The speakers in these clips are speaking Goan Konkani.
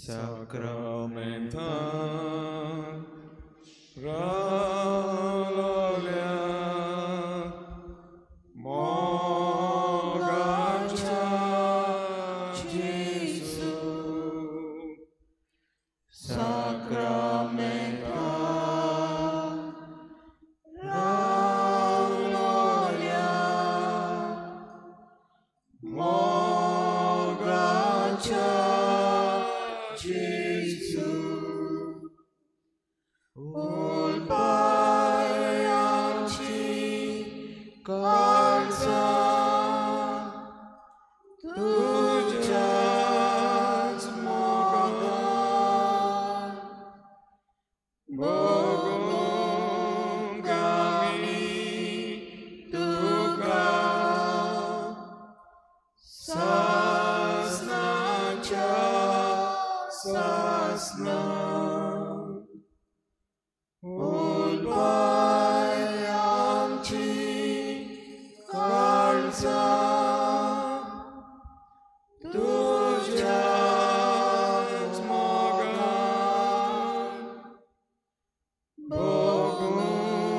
साक्रामेंतान रावलोल्या मोगाच्या जेजू साक्रामेंतान रावलोल्या मोगाच्या जेजू उलपाय आमची काळजां तुज्याच मोगान भोगूंक आमी तुका सासणाच्या सासणा उलपाय आमची काळजां तुज्याच मोगान भोगूंक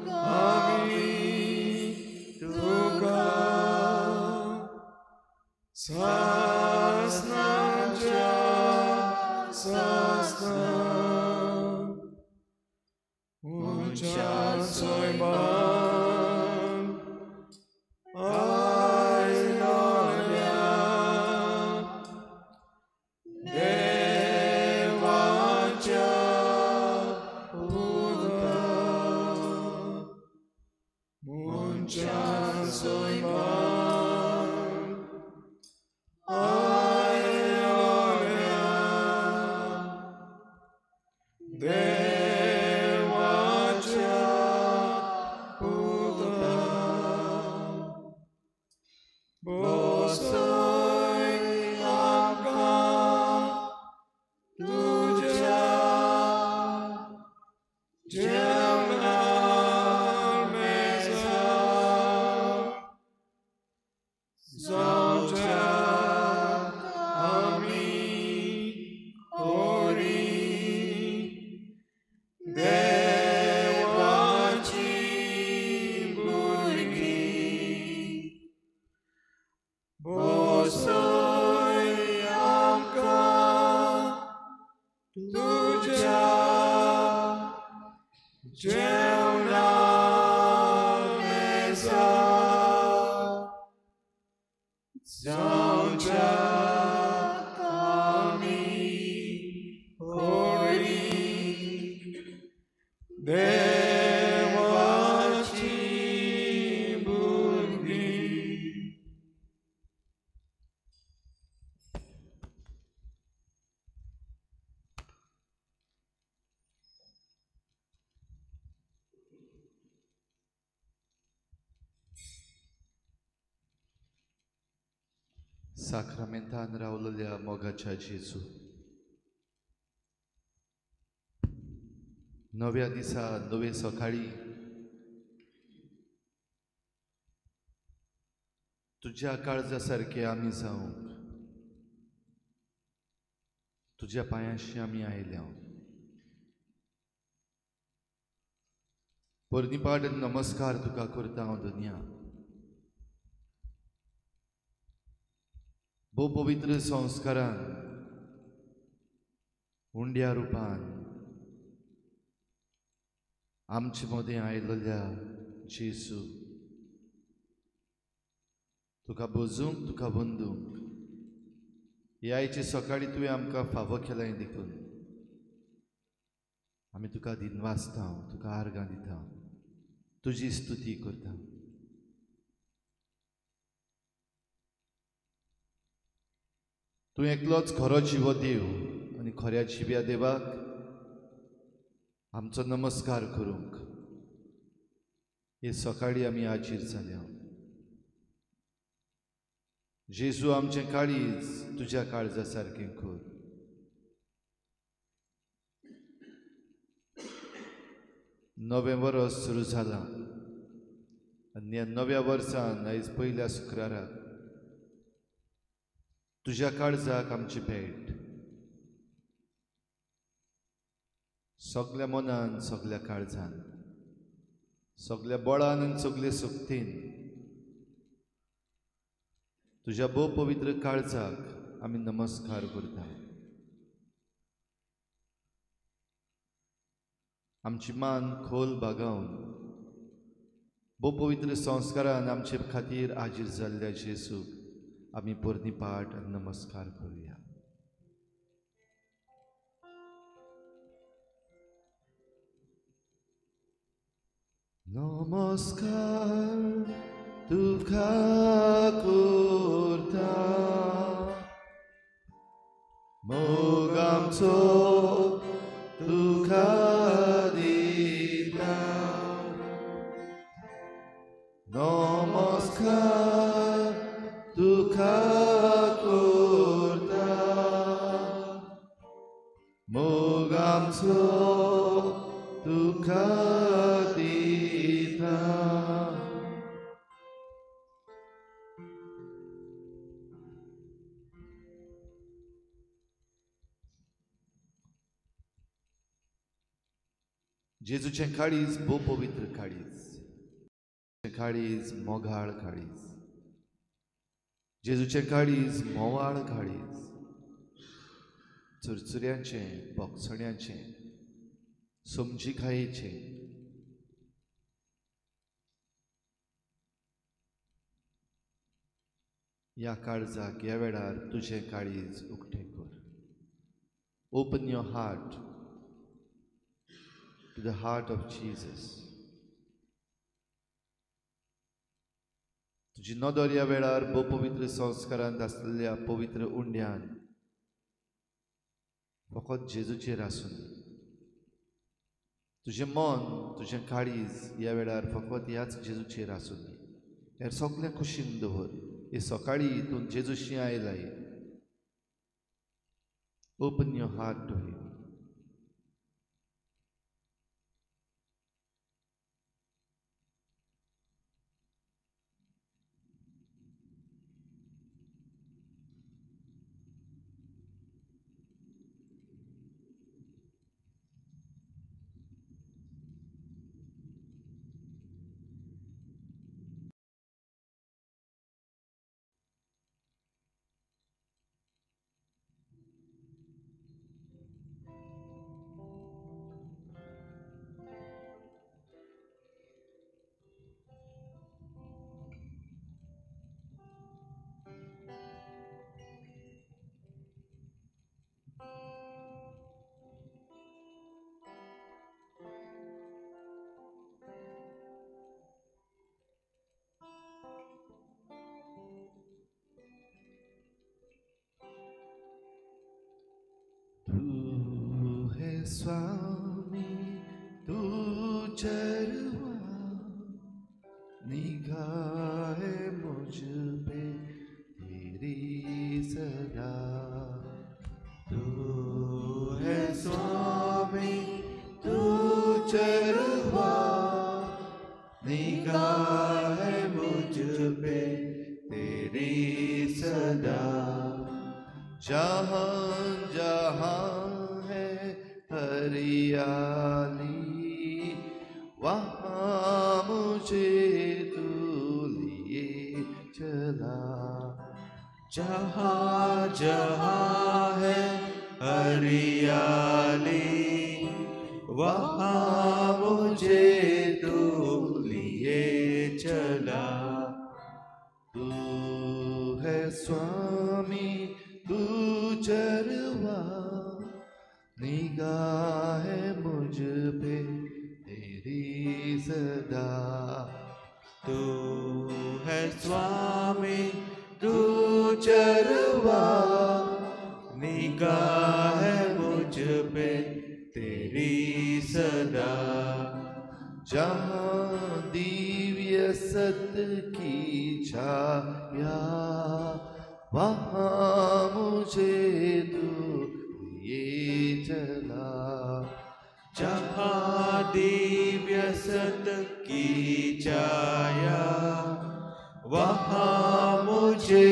आमी तुका सासणाच्या सासणा उंच्या सैमान आयलोल्या देवाच्या पुता उंच्या सैमान आयलोल्या देवाच्या पुता बसय आमकां तुज्या जेवणार मेजार जावच्याक आमी खोरी देवाची भुरगीं बसय आमकां तुज्या जेवणार मेजार जावच्याक आमी खोरी देवाची भुरगीं. साक्रामेंतान रावलोल्या मोगाच्या जेजू नव्या दिसा नवे सकाळी तुज्या काळजा सारके आमी जावंक तुज्या पांयांशी आमी आयल्या. परनीपाट नमस्कार तुका करता हांव दुनिया. भोव पवित्र संस्कारान उंड्या रुपान आमचे मदें आयिल्ल्या जेजू तुका बोजूंक तुका बंदूंक हे आयचे सकाळी तुवें आमकां फावो केलाय देखून आमी तुका दिनवासता, तुका आर्गां दिता, तुजी स्तुती करता. तूं एकलोच खरो जिवो देव आनी खऱ्या जिव्या देवाक आमचो नमस्कार करूंक हे सकाळी आमी हाजीर जाल्या. जेजू आमचें काळीज तुज्या काळजा सारकें कर. नवें वर्स सुरू जालां आनी ह्या नव्या वर्सान आयज पयल्या शुक्राराक तुज्या काळजाक आमची भेट. सगल्या मनान, सगल्या काळजान, सगल्या बळान आनी सगले शक्तीन तुज्या भोव पवित्र काळजाक आमी नमस्कार करता. आमची मान खोल बागावन भोव पवित्र संस्कारान आमचे खातीर आजीर जाल्ल्या जेसूक आमी पोरणी पाठ आनी नमस्कार करुया. नमस्कार तुका करता, मोग आमचो तुका दिता. नमस्कार तुका करता, मोग आमचो तुका दिता. जेजूचें काळीज भोव पवित्र काळीज, काळीज मोगाळ काळीज, जेजूचें काळीज म्होंवाळ काळीज, चुरचुऱ्यांचें, बोगसण्याचें, समजिकायेचें. ह्या काळजाक ह्या वेळार तुजें काळीज उक्तें कर. Open your heart to the heart of Jesus. तुजी नदर ह्या वेळार भोव पवित्र संस्कारांत आसलेल्या पवित्र उंड्यान फकत जेजूचेर आसून, तुजें मन, तुजें काळीज ह्या वेळार फकत ह्याच जेजूचेर आसून, हेर सगळें खुशीन दवर. हे सकाळी तूं जेजूशी आयलाय. Open your heart to him. स्वामी तू चरवा, निगाह मुझ पे तेरी सदा. तू है स्वामी तू चरवा, निगाह मुझ पे तेरी सदा. जहाँ जहाँ हरियाली, वहाँ मुझे तू लिए चला. जहाँ जहाँ है हरियाली, वहाँ मुझे तू लिए चला. तू है स्वामी तू चरवा, निगाह मुझ पे तेरी सदा. तू है स्वामी तू चरवा, निगाह मुझ पे तेरी सदा. जहाँ दिव्य सत की छाया, वहाँ मुझे तू ये चला. जहाँ दिव्य सत की छाया, वहाँ मुझे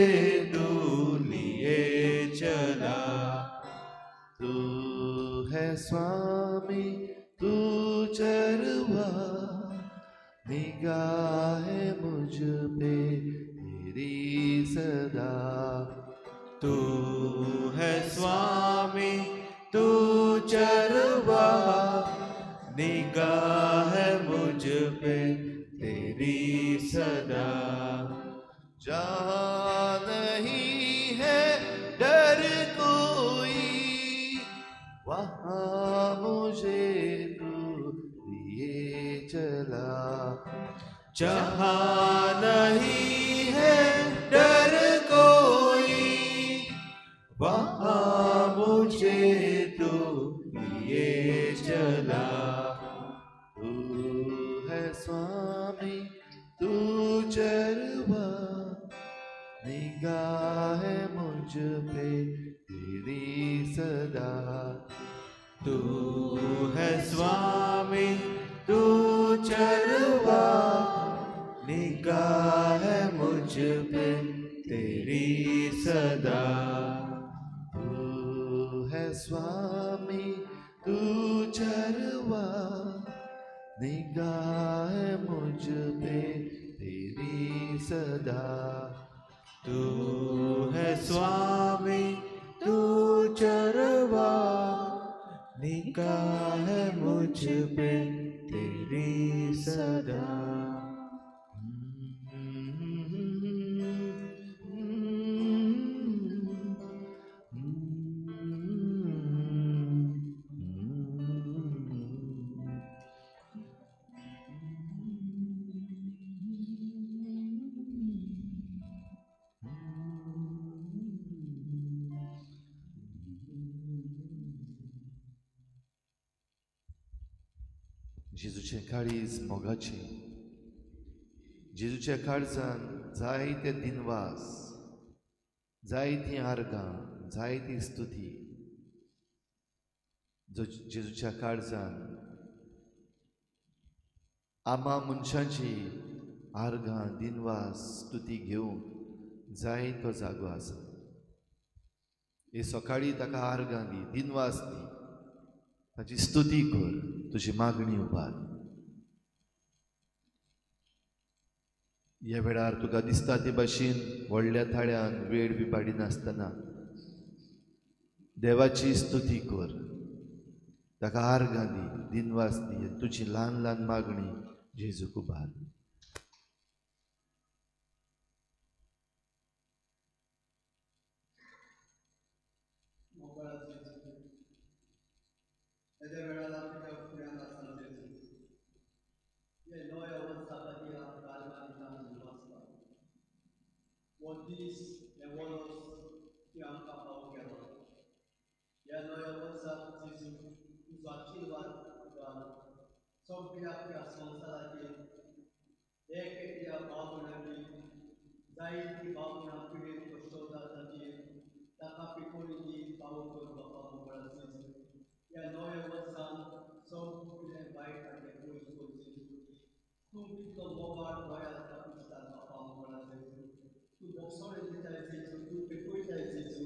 तू लिए चला. तू है स्वामी स्वामी तू चरवा, निगाह मुझ पे तेरी सदा। तू है स्वामी तू चरवा, निगाह मुझ पे तेरी सदा। जहाँ नहीं है डर कोई, वहाँ मुझे तू लिए चला। जहाँ नहीं है डर कोई, वहाँ मुझे तू लिए चला। तू है स्वामी तू चरवा, निगाह मुझ पे तेरी सदा। तू है स्वामी तू चरवा, निगाह मुझ पे तेरी सदा। तू है स्वामी तू चरवा, निगाह मुझ पे तेरी सदा। तू है स्वामी तू चरवा, निगाह मुझ पे तेरी सदा। जेजूचें काळीज मोगाचें, जेजूच्या काळजान जायते दिनवास, जायतीं आर्गां, जायती स्तुती। जेजूच्या काळजान आमा मनशांची आर्गां, दिनवास, स्तुती घेवंक जायतो जागो आसा। हे सकाळीं ताका आर्गां दी, दिनवास दी, ताची स्तुती कर, तुजी मागणी उबार। ह्या वेळार तुका दिसता ते भाशेन व्हडल्या थाळ्यान वेळ विबाडिनासतना देवाची स्तुती कर, ताका आर्गां दी, दिनवास दी, तुजी ल्हान ल्हान मागणी जेजूक उबार। तेज्या वेळार तुज्या फुड्यान आसतना जेजू हे नव्या वर्सा खातीर आमकां आर्गां दिता दिनवासता। हो दीस, हें वर्स तुवें आमकां फावो केलो। ह्या नव्या वर्साक जेजू तुजो आशिर्वाद घाल सगळ्या ह्या संवसाराचेर, एक एकल्या भाव भयणाचेर, जायतीं भाव भयणां पिडेन कश्टवता ताचेर, ताका पिकोणी दी, फावो कर बापा मोगाळ जेजू। ह्या नव्या वर्सान सगळें वायट आनी पयस कर जेजू। तूं कितलो मोगाळ दयाळ दाखयता बापा मोगाळ जेजू। तूं भोगसणे दिताय जेजू, तूं पेटयताय जेजू।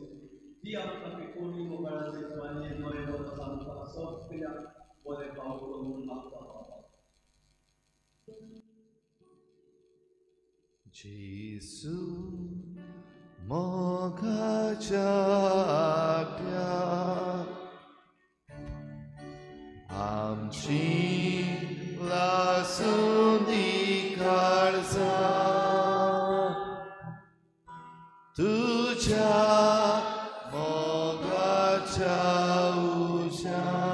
दी आमकां पेटोवणी मोगाळ जेजू आनी हें नवें वर्स आमकां सगळ्यांक बरें फावो कर म्हूण मागता बापा। जेजू मोगाच्या आज्ञा आमची लासूंदी काळजां, तुज्या मोगाच्या उज्यान।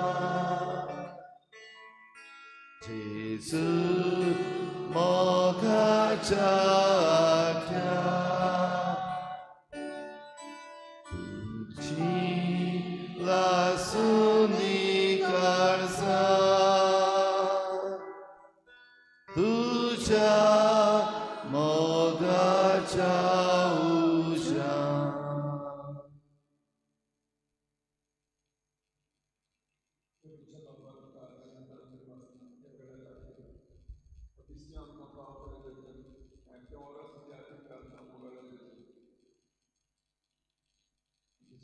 जेजू मोगाच्या आज्ञा तुजी लासूंदी काळजां, तुज्या मोगाच्या उज्यान।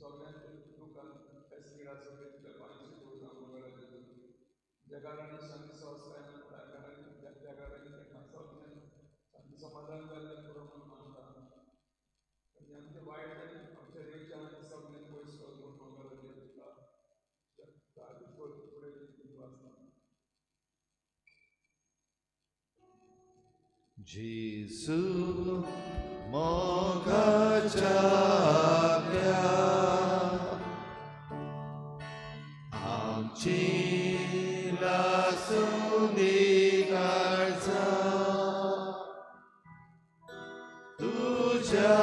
सगळ्यांच्या दुकान घरांनी शांती संस्थान त्या घरांनी तांकां सगळें शांती समाधान जाल्लें पुरो म्हूण मानता आनी आमचें वायट आमच्या रेच्या सगळें पयस कर म्हूण मंगल दिता फुडें वाचता. जेजू मोगाच्या आमची लासूंदी काळजां तुज्या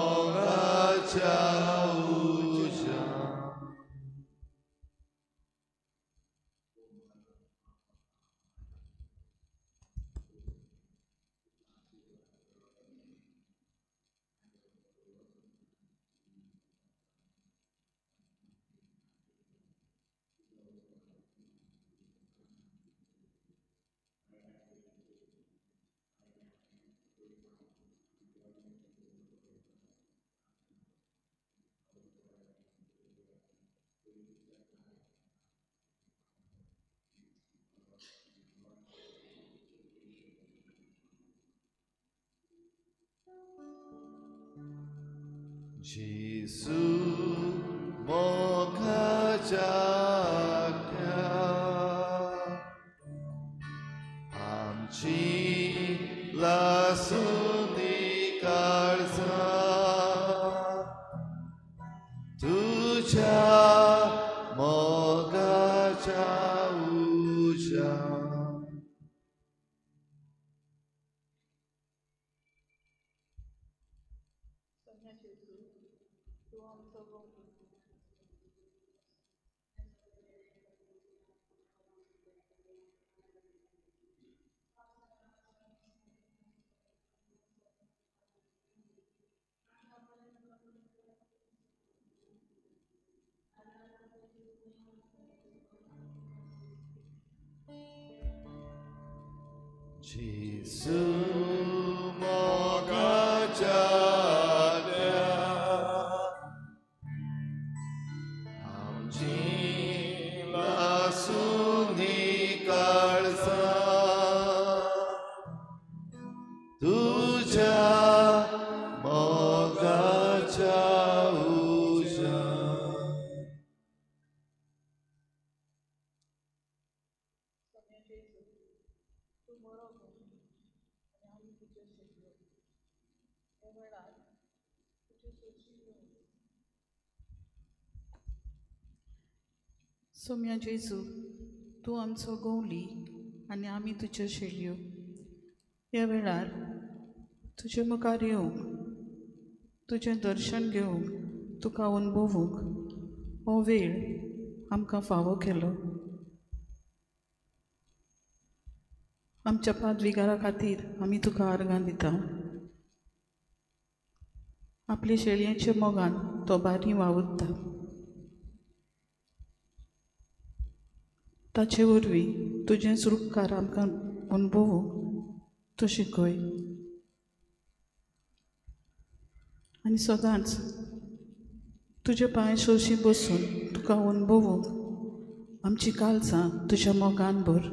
मोगाच्या उज्या. जेजू मोगाच्या आमची लासूंदी काळजां तुज्या मोगाच्या उज्या. जेजू मोगाच्या आमची लासूंदी काळजां तुज्या मोगाच्या उज्या. सोम्या जेजू, तूं आमचो गवली आनी आमी तुज्यो शेळयो. ह्या वेळार तुजे मुखार येवंक, तुजें दर्शन घेवंक, तुका अनुभवूंक हो वेळ आमकां फावो केलो. आमच्या पादविगारा खातीर आमी तुका आर्गां दिता. आपले शेळयेच्या मोगान तो बारी वावुरता. ताचे वरवीं तुजेंच रुपकार आमकां अनुभवूंक तूं शिकय आनी सदांच तुजे पांय सोशी बसून तुका अनुभवूंक आमची काळजां तुज्या मोगान भर.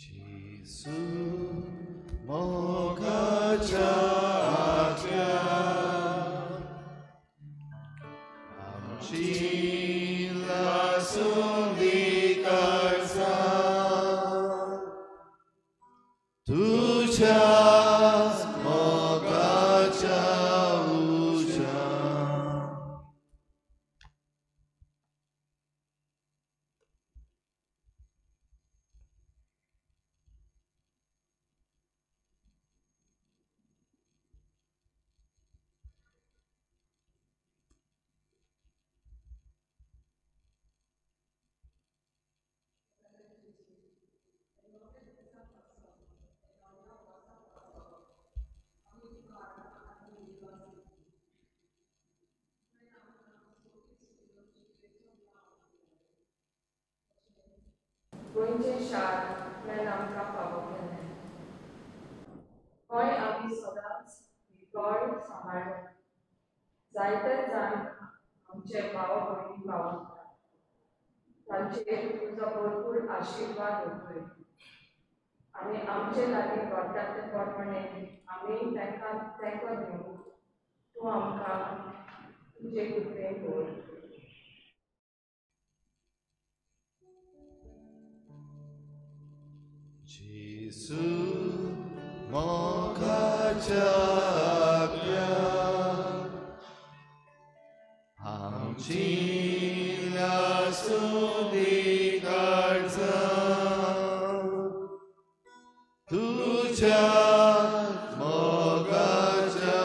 जेजू मोगाच्या आमची लासूंदी काळजां तुज्या मोगाच्या उज्या. गोंयचें शार म्हळ्यार आमकां फावो केलें. गोंय आमी सदांच नितळ सांबाळ्ळें, जायते जाण आमचे भाव भयणी पावता तांचेर तुजो भरपूर आशिर्वाद होतोय आनी आमचे लागीं घडटा ते प्रमाणे आमी तांकां तेंको दिवंक तूं आमकां तुजे कृपेन दवर. जेजू मोगाच्या आमची लासुंदी काळजां तुझ्या मोगाच्या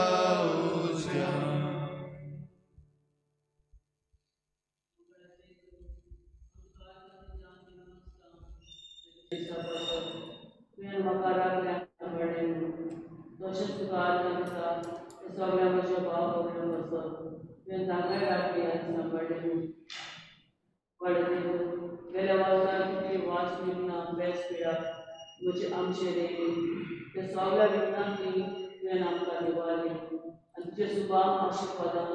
उज्यान. तुवें म्हाका राखलें सांबाळ्ळें तशेंच तुका आर्गां दिता सगळ्या म्हज्या भाव भयणां वचत तुवें तांकांय राखली आनी सांबाळ्ळें. गेल्या वर्सा कितली वास विघ्नां बेस पिडा म्हजे आमचेर येयली त्या सगळ्या विघ्नांतली तुवें आमकां निवारली आनी तुजे सुभाव आशिर्वादान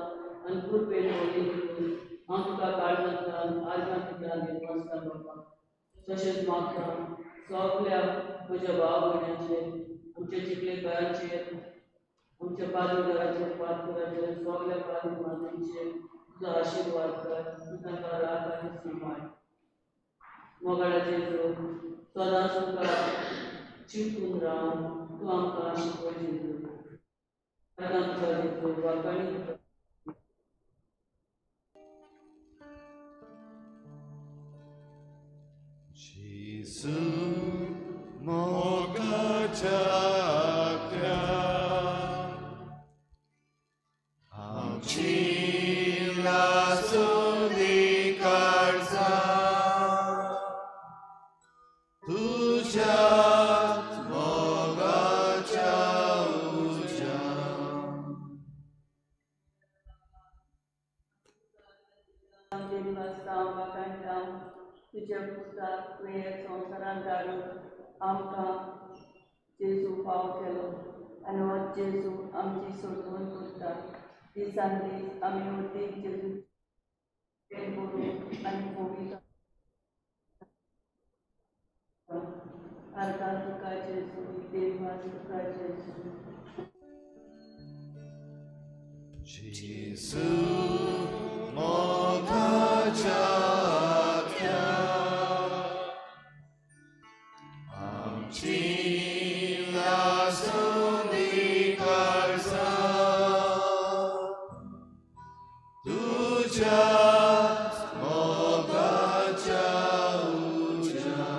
आनी कृपेन व्हडली दिवन हांव तुका काळजांतल्यान आर्गां दिता निर्वासता बाबा. तशेंच मागता सगळ्या म्हज्या भाव भयणांचेर आमच्या चिखलेकारांचेर आमच्या पादुगाराचेर पादकुराचेर सगळ्या पादी मातांचेर तुजो आशिर्वाद कर तूं तांकां राख आनी सांबाळ. मोगाळाचेर सदांच तुका चिंतून रावन तूं आमकां शिकवण दितलो तुका दितलो वाकाणी तुका. जेजू मोगाच्या आमची लासुंदी काळजां तुझ्या मोगाच्या उज्यान. वाकाणटा तुज्या पुस्तक तुवें संवसारांत धाडून आमकां जेजू फाव केलो आनी हो जेजू आमची सोडवण करता. दिसान दीस आमी अदीक जेजू करूं आनी पवित्र आर्गां तुका जेजू देवा तुका जेजू. जेजू मोगाच्या आमची लासुंदी काळजां तुझ्या मोगाच्या उज्यान.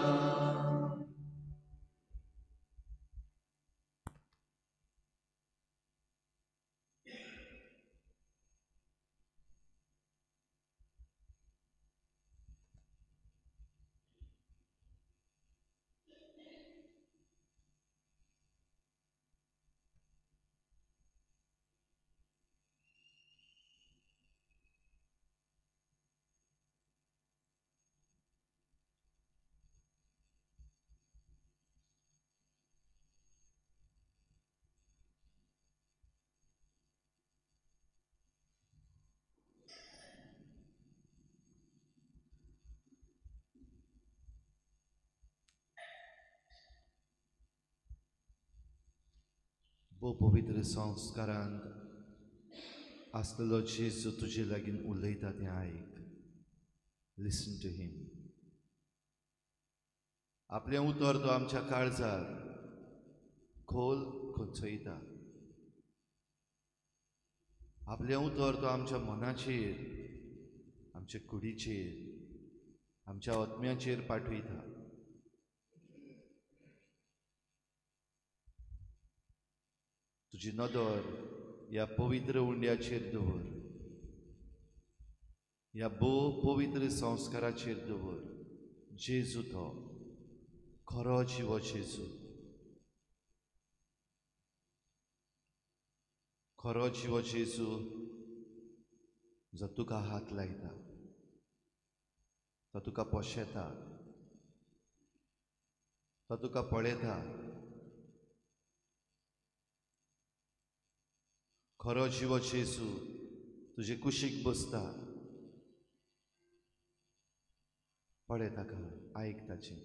भोव पवित्र संस्कारांत आसलेलो जेजू तुजे लागीं उलयता तें आयक. Listen to him. आपलें उतर तो आमच्या काळजार खोल खोंचयता. आपलें उतर तो आमच्या मनाचेर आमच्या कुडीचेर आमच्या आत्म्याचेर पाठयता. तुजी नदर ह्या पवित्र उंड्याचेर दवर, ह्या भोव पवित्र संस्काराचेर दवर. जेजू तो खरो जिवो जेजू, खरो जिवो जेजू जो तुका हात लायता, तो तुका पोशेता, तो तुका पळयता. खरो जिवो जेजू तुजे कुशीक बसता, पळय ताका, आयक ताचें.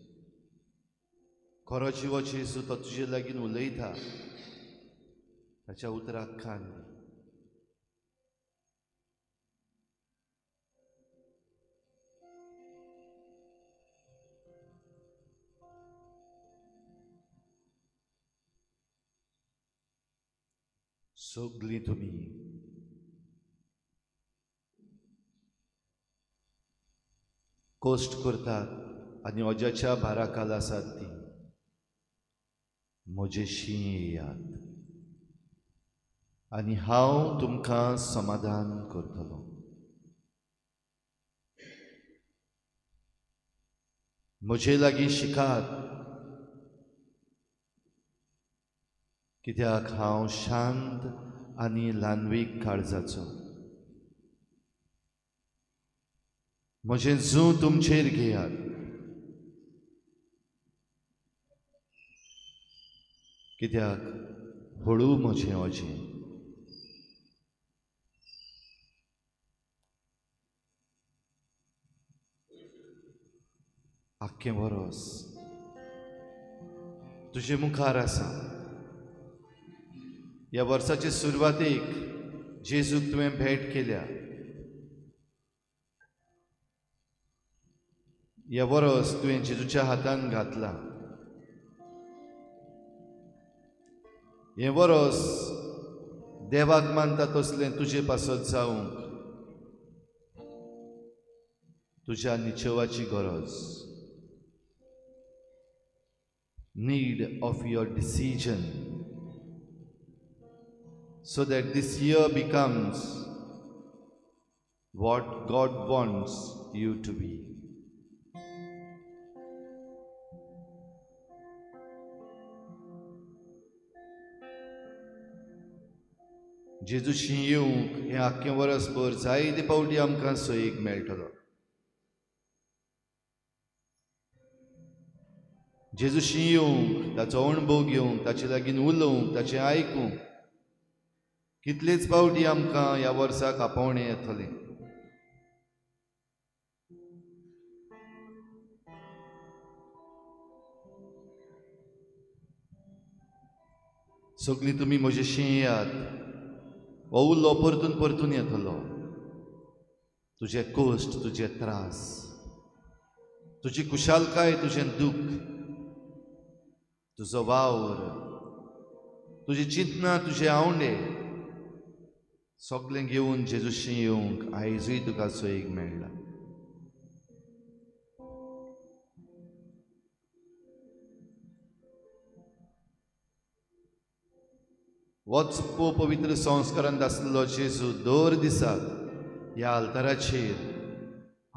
खरो जिवो जेजू तो तुजे लागीं उलयता, ताच्या उतराक कान दी. सगळीं तुमी कश्ट करतात आनी अजाच्या भाराखाल आसात ती म्हजेशी येयात आनी हांव तुमकां समाधान करतलो. म्हजे लागीं शिकात, कित्याक हांव शांत आनी ल्हानवीक काळजाचो. म्हजें जूं तुमचेर घेयात, कित्याक हळू म्हजें अजें. आख्खें वरोस तुजे मुखार आसा. ह्या वर्साचे सुरवातेक जेजूक तुवें भेट केल्या. ह्या वरस तुवें जेजूच्या हातान घातला. हें वरस देवाक मानता तसलें तुजे पासत जावंक तुज्या निचेवाची गरज. Need of your decision so that this year becomes what God wants you to be. जेजूशी येवंक हें आख्खें वरसभर जायते फावटी आमकां सोयीक मेळटलो. जेजूशी येवंक, ताचो अणभव घेवंक, ताचे लागीं उलोवंक, ताचें आयकूंक कितलेच फावटी आमकां ह्या वर्साक आपोवणें येतलें. सगळीं तुमी म्हजेशी येयात, हो उलो परतून परतून येतलो. तुजे कश्ट, तुजे त्रास, तुजी खुशालकाय, तुजें दुख्ख, तुजो वावर, तुजी चिंतना, तुजे आवंडे सगळें घेवन जेजूशी येवंक आयजूय तुका सोयीक मेळ्ळा. वच पवित्र संस्कारांत आसलेलो जेजू दर दिसाक ह्या आल्ताराचेर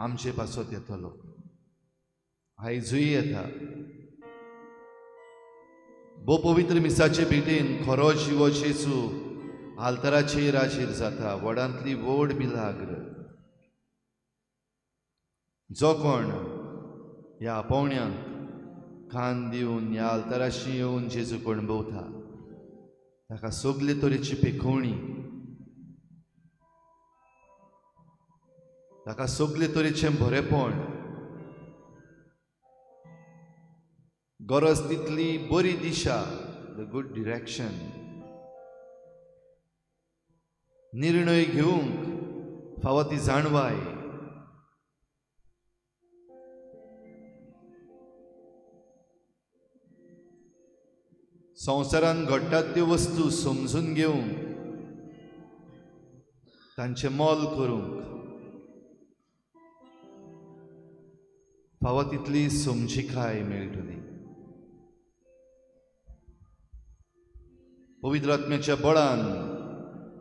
आमचे पासत येतलो, आयजूय येता. भोव पवित्र मिसाचे भेटेन खरो जिवो जेजू आल्ताराचेर हाजीर जाता. व्हडांतली व्हड मिलाग्र. जो कोण ह्या आपोवण्यांक कान दिवन ह्या आल्ताराशी येवन जेजू अणभवता ताका सगले तरेची पेखोवणी, ताका सगले तरेचें बरेपण, गरज तितली बरी दिशा, the good direction, निर्णय घेवंक फावो ती जाणवाय, संवसारांत घडटात त्यो वस्तू समजून घेवंक, तांचें मोल करूंक फावो तितली समजिकाय मेळटली. पवित्र आत्म्याच्या बळान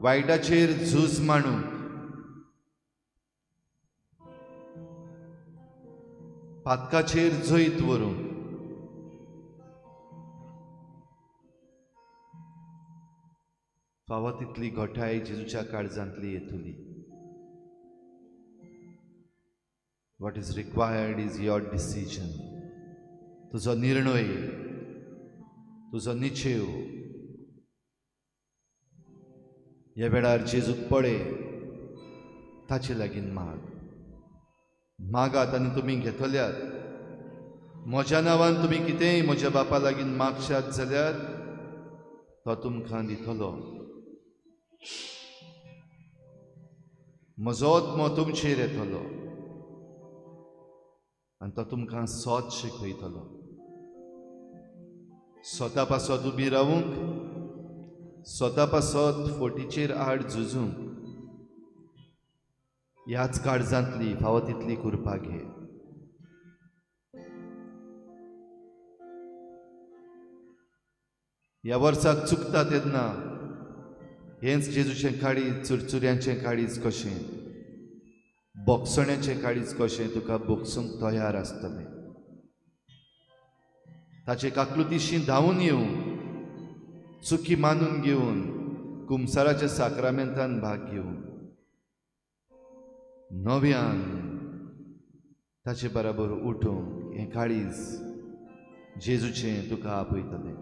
वायटाचेर झूज मांडूंक, पातकाचेर जैत व्हरूंक, फावो तितली घटाय जेजूच्या काळजांतली येतली. What is required is your decision. तुजो निर्णय, तुजो निश्चेव. ह्या वेळार जेजूक पळय, ताचे लागीं माग. मागात आनी तुमी घेतल्यात. म्हज्या नांवान तुमी कितेंय म्हज्या बापा लागीं मागशात जाल्यार तो तुमकां दितलो. म्हजो आत्मो तुमचेर येतलो आनी तो तुमकां सोद शिकयतलो. स्वता पासत उबी रावूंक, स्वता पासत फोटीचेर आड झुजूंक ह्याच काळजांतली फावो तितली कृपा घे. ह्या वर्साक चुकता तेन्ना हेंच जेजूचें काळीज, चुरचुऱ्यांचें काळीज कशें, बोगसण्याचें काळीज कशें तुका बोगसूंक तयार आसतलें. ताचे काकलुतीशी धांवून येवन, चुकी मानून घेवन, कुमसाराच्या साक्रामेंतान भाग घेवन नव्यान ताचे बराबर उठूंक हें काळीज जेजूचें तुका आपयतलें.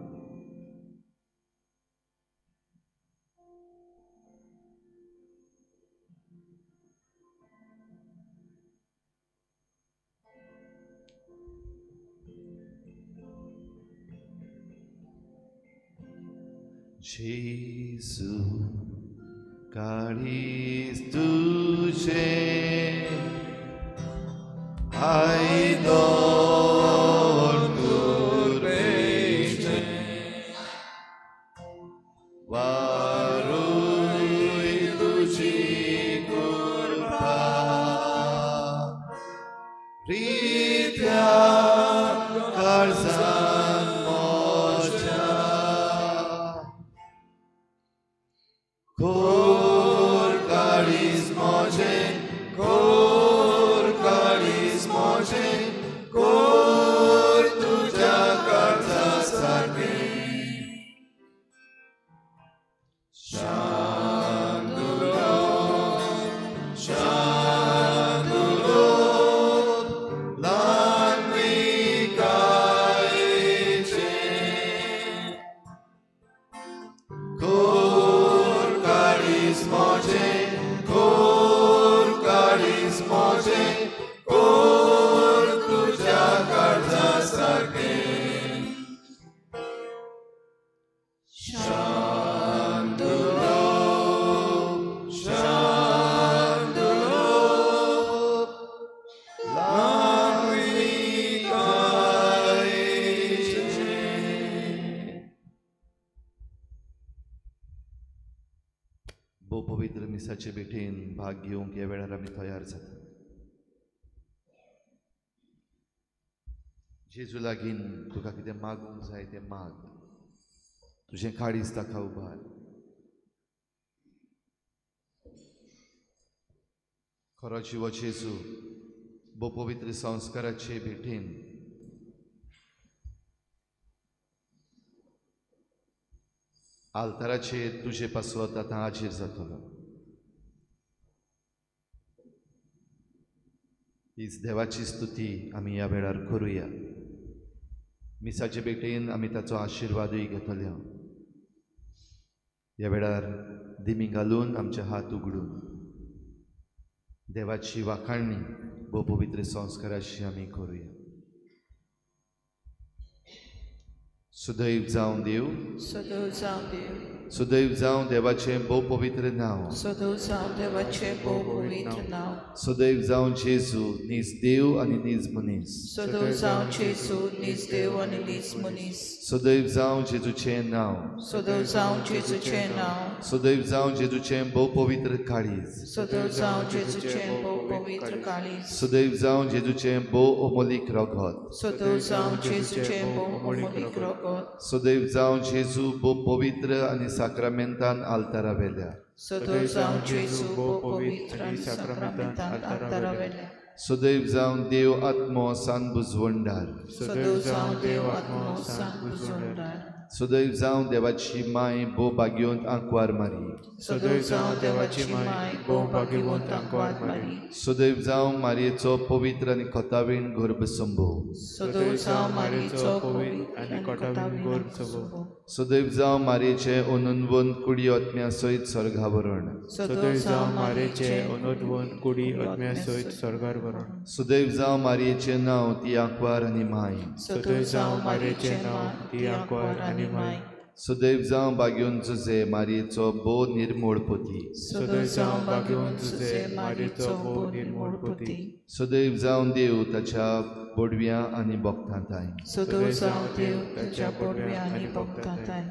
जेजू काळीज तुजें आयदन कुर्बेचें वारूय तुजी कृपा रित्या काळजान म्हज्या. कोर काळीज म्हजें, कोर काळीज म्हजें, कोर तुज्या काळजा सारकें. शांत उलोवप, शांत उलोवप, ल्हानविकायेचें. कोर काळीज म्हजें, कोर काळीज म्हजें, कोर तुज्या काळजा सारकें. शांत उलोवप, शांत उलोवप, ल्हानविकायेचें. भोव पवित्र मिसाचे भेटेन भाग घेवंक ह्या वेळार आमी तयार जाता. जेजू लागीं तुका कितें मागूंक जाय तें माग. तुजें काळीज ताका उबार. खरो जिवो जेजू भोव पवित्र संस्काराचे भेटेन आल्ताराचेर तुजे पासत आतां हाजीर जातलो. हीच देवाची स्तुती आमी ह्या वेळार करुया. मिसाचे भेटेन आमी ताचो आशिर्वादूय घेतले. ह्या वेळार दिमी घालून आमचे हात उगडून देवाची वाखाणणी भोव पवित्र संस्काराशी आमी करुया. सुदैव जावं देव, सदैव जावं देव, सुदैव जावं देवाचें भोव पवित्र नांव, सदैव जावं देवाचें भोव पवित्र नांव, सुदैव जावं जेजू नीज देव आनी नीज मनीस, सदैव जावं जेजू नीज देव आनी नीज मनीस, सुदैव जावं जेजूचें नांव, सदैव जावं जेजूचें नांव, सुदैव जावं जेजूचें भोव पवित्र काळीज, सदैव जावं जेजूचें भोव पवित्र काळीज, सुदैव जावं जेजूचें भोव अमोलीक रगत, सदैव जावं जेजूचें भोव अमोलीक रगत, सुदैव जावं जेजू भोव पवित्र आनी साक्रामेंतान आल्तारा वेल्या, सदैव जावं जेजू भोव पवित्र आनी साक्रामेंतान आल्तारा वेल्या, सुदैव जावं देव आत्मो सान बुजवंडार, सदैव जावं देव आत्मो सान बुजवंडार, सदैव जावं देवाची माय भोव भाग्यवंत आंकवार मारी। सदैव जावं देवाची माय भोव भाग्यवंत आंकवार मारी। सदैव जावं मारयेचो पवित्र आनी कोतावीण गर्भसंभव। सदैव जावं मारयेचो पवित्र आनी कोतावीण गर्भसंभव। सदैव जावं मारयेचे अनंतवंत कुडी आत्म्या सयत स्वर्गावरण। सदैव जावं मारयेचे अनंतवंत कुडी आत्म्या सयत स्वर्गावरण। सदैव जावं मारयेचें नांव ती आंकवार आनी माय। सदैव जावं मारयेचें नांव ती आंकवार आनी माय। सदैव जावं भाग्यवंत जुझे मारयेचो भोव निर्मोळ पती। सदैव जावं भाग्यवंत जुझे मारयेचो भोव निर्मोळ पती। सदैव जावं देव ताच्या बोडव्या आनी भक्तांताय। सदैव जावं देव ताच्या बोडव्या आनी भक्तांताय।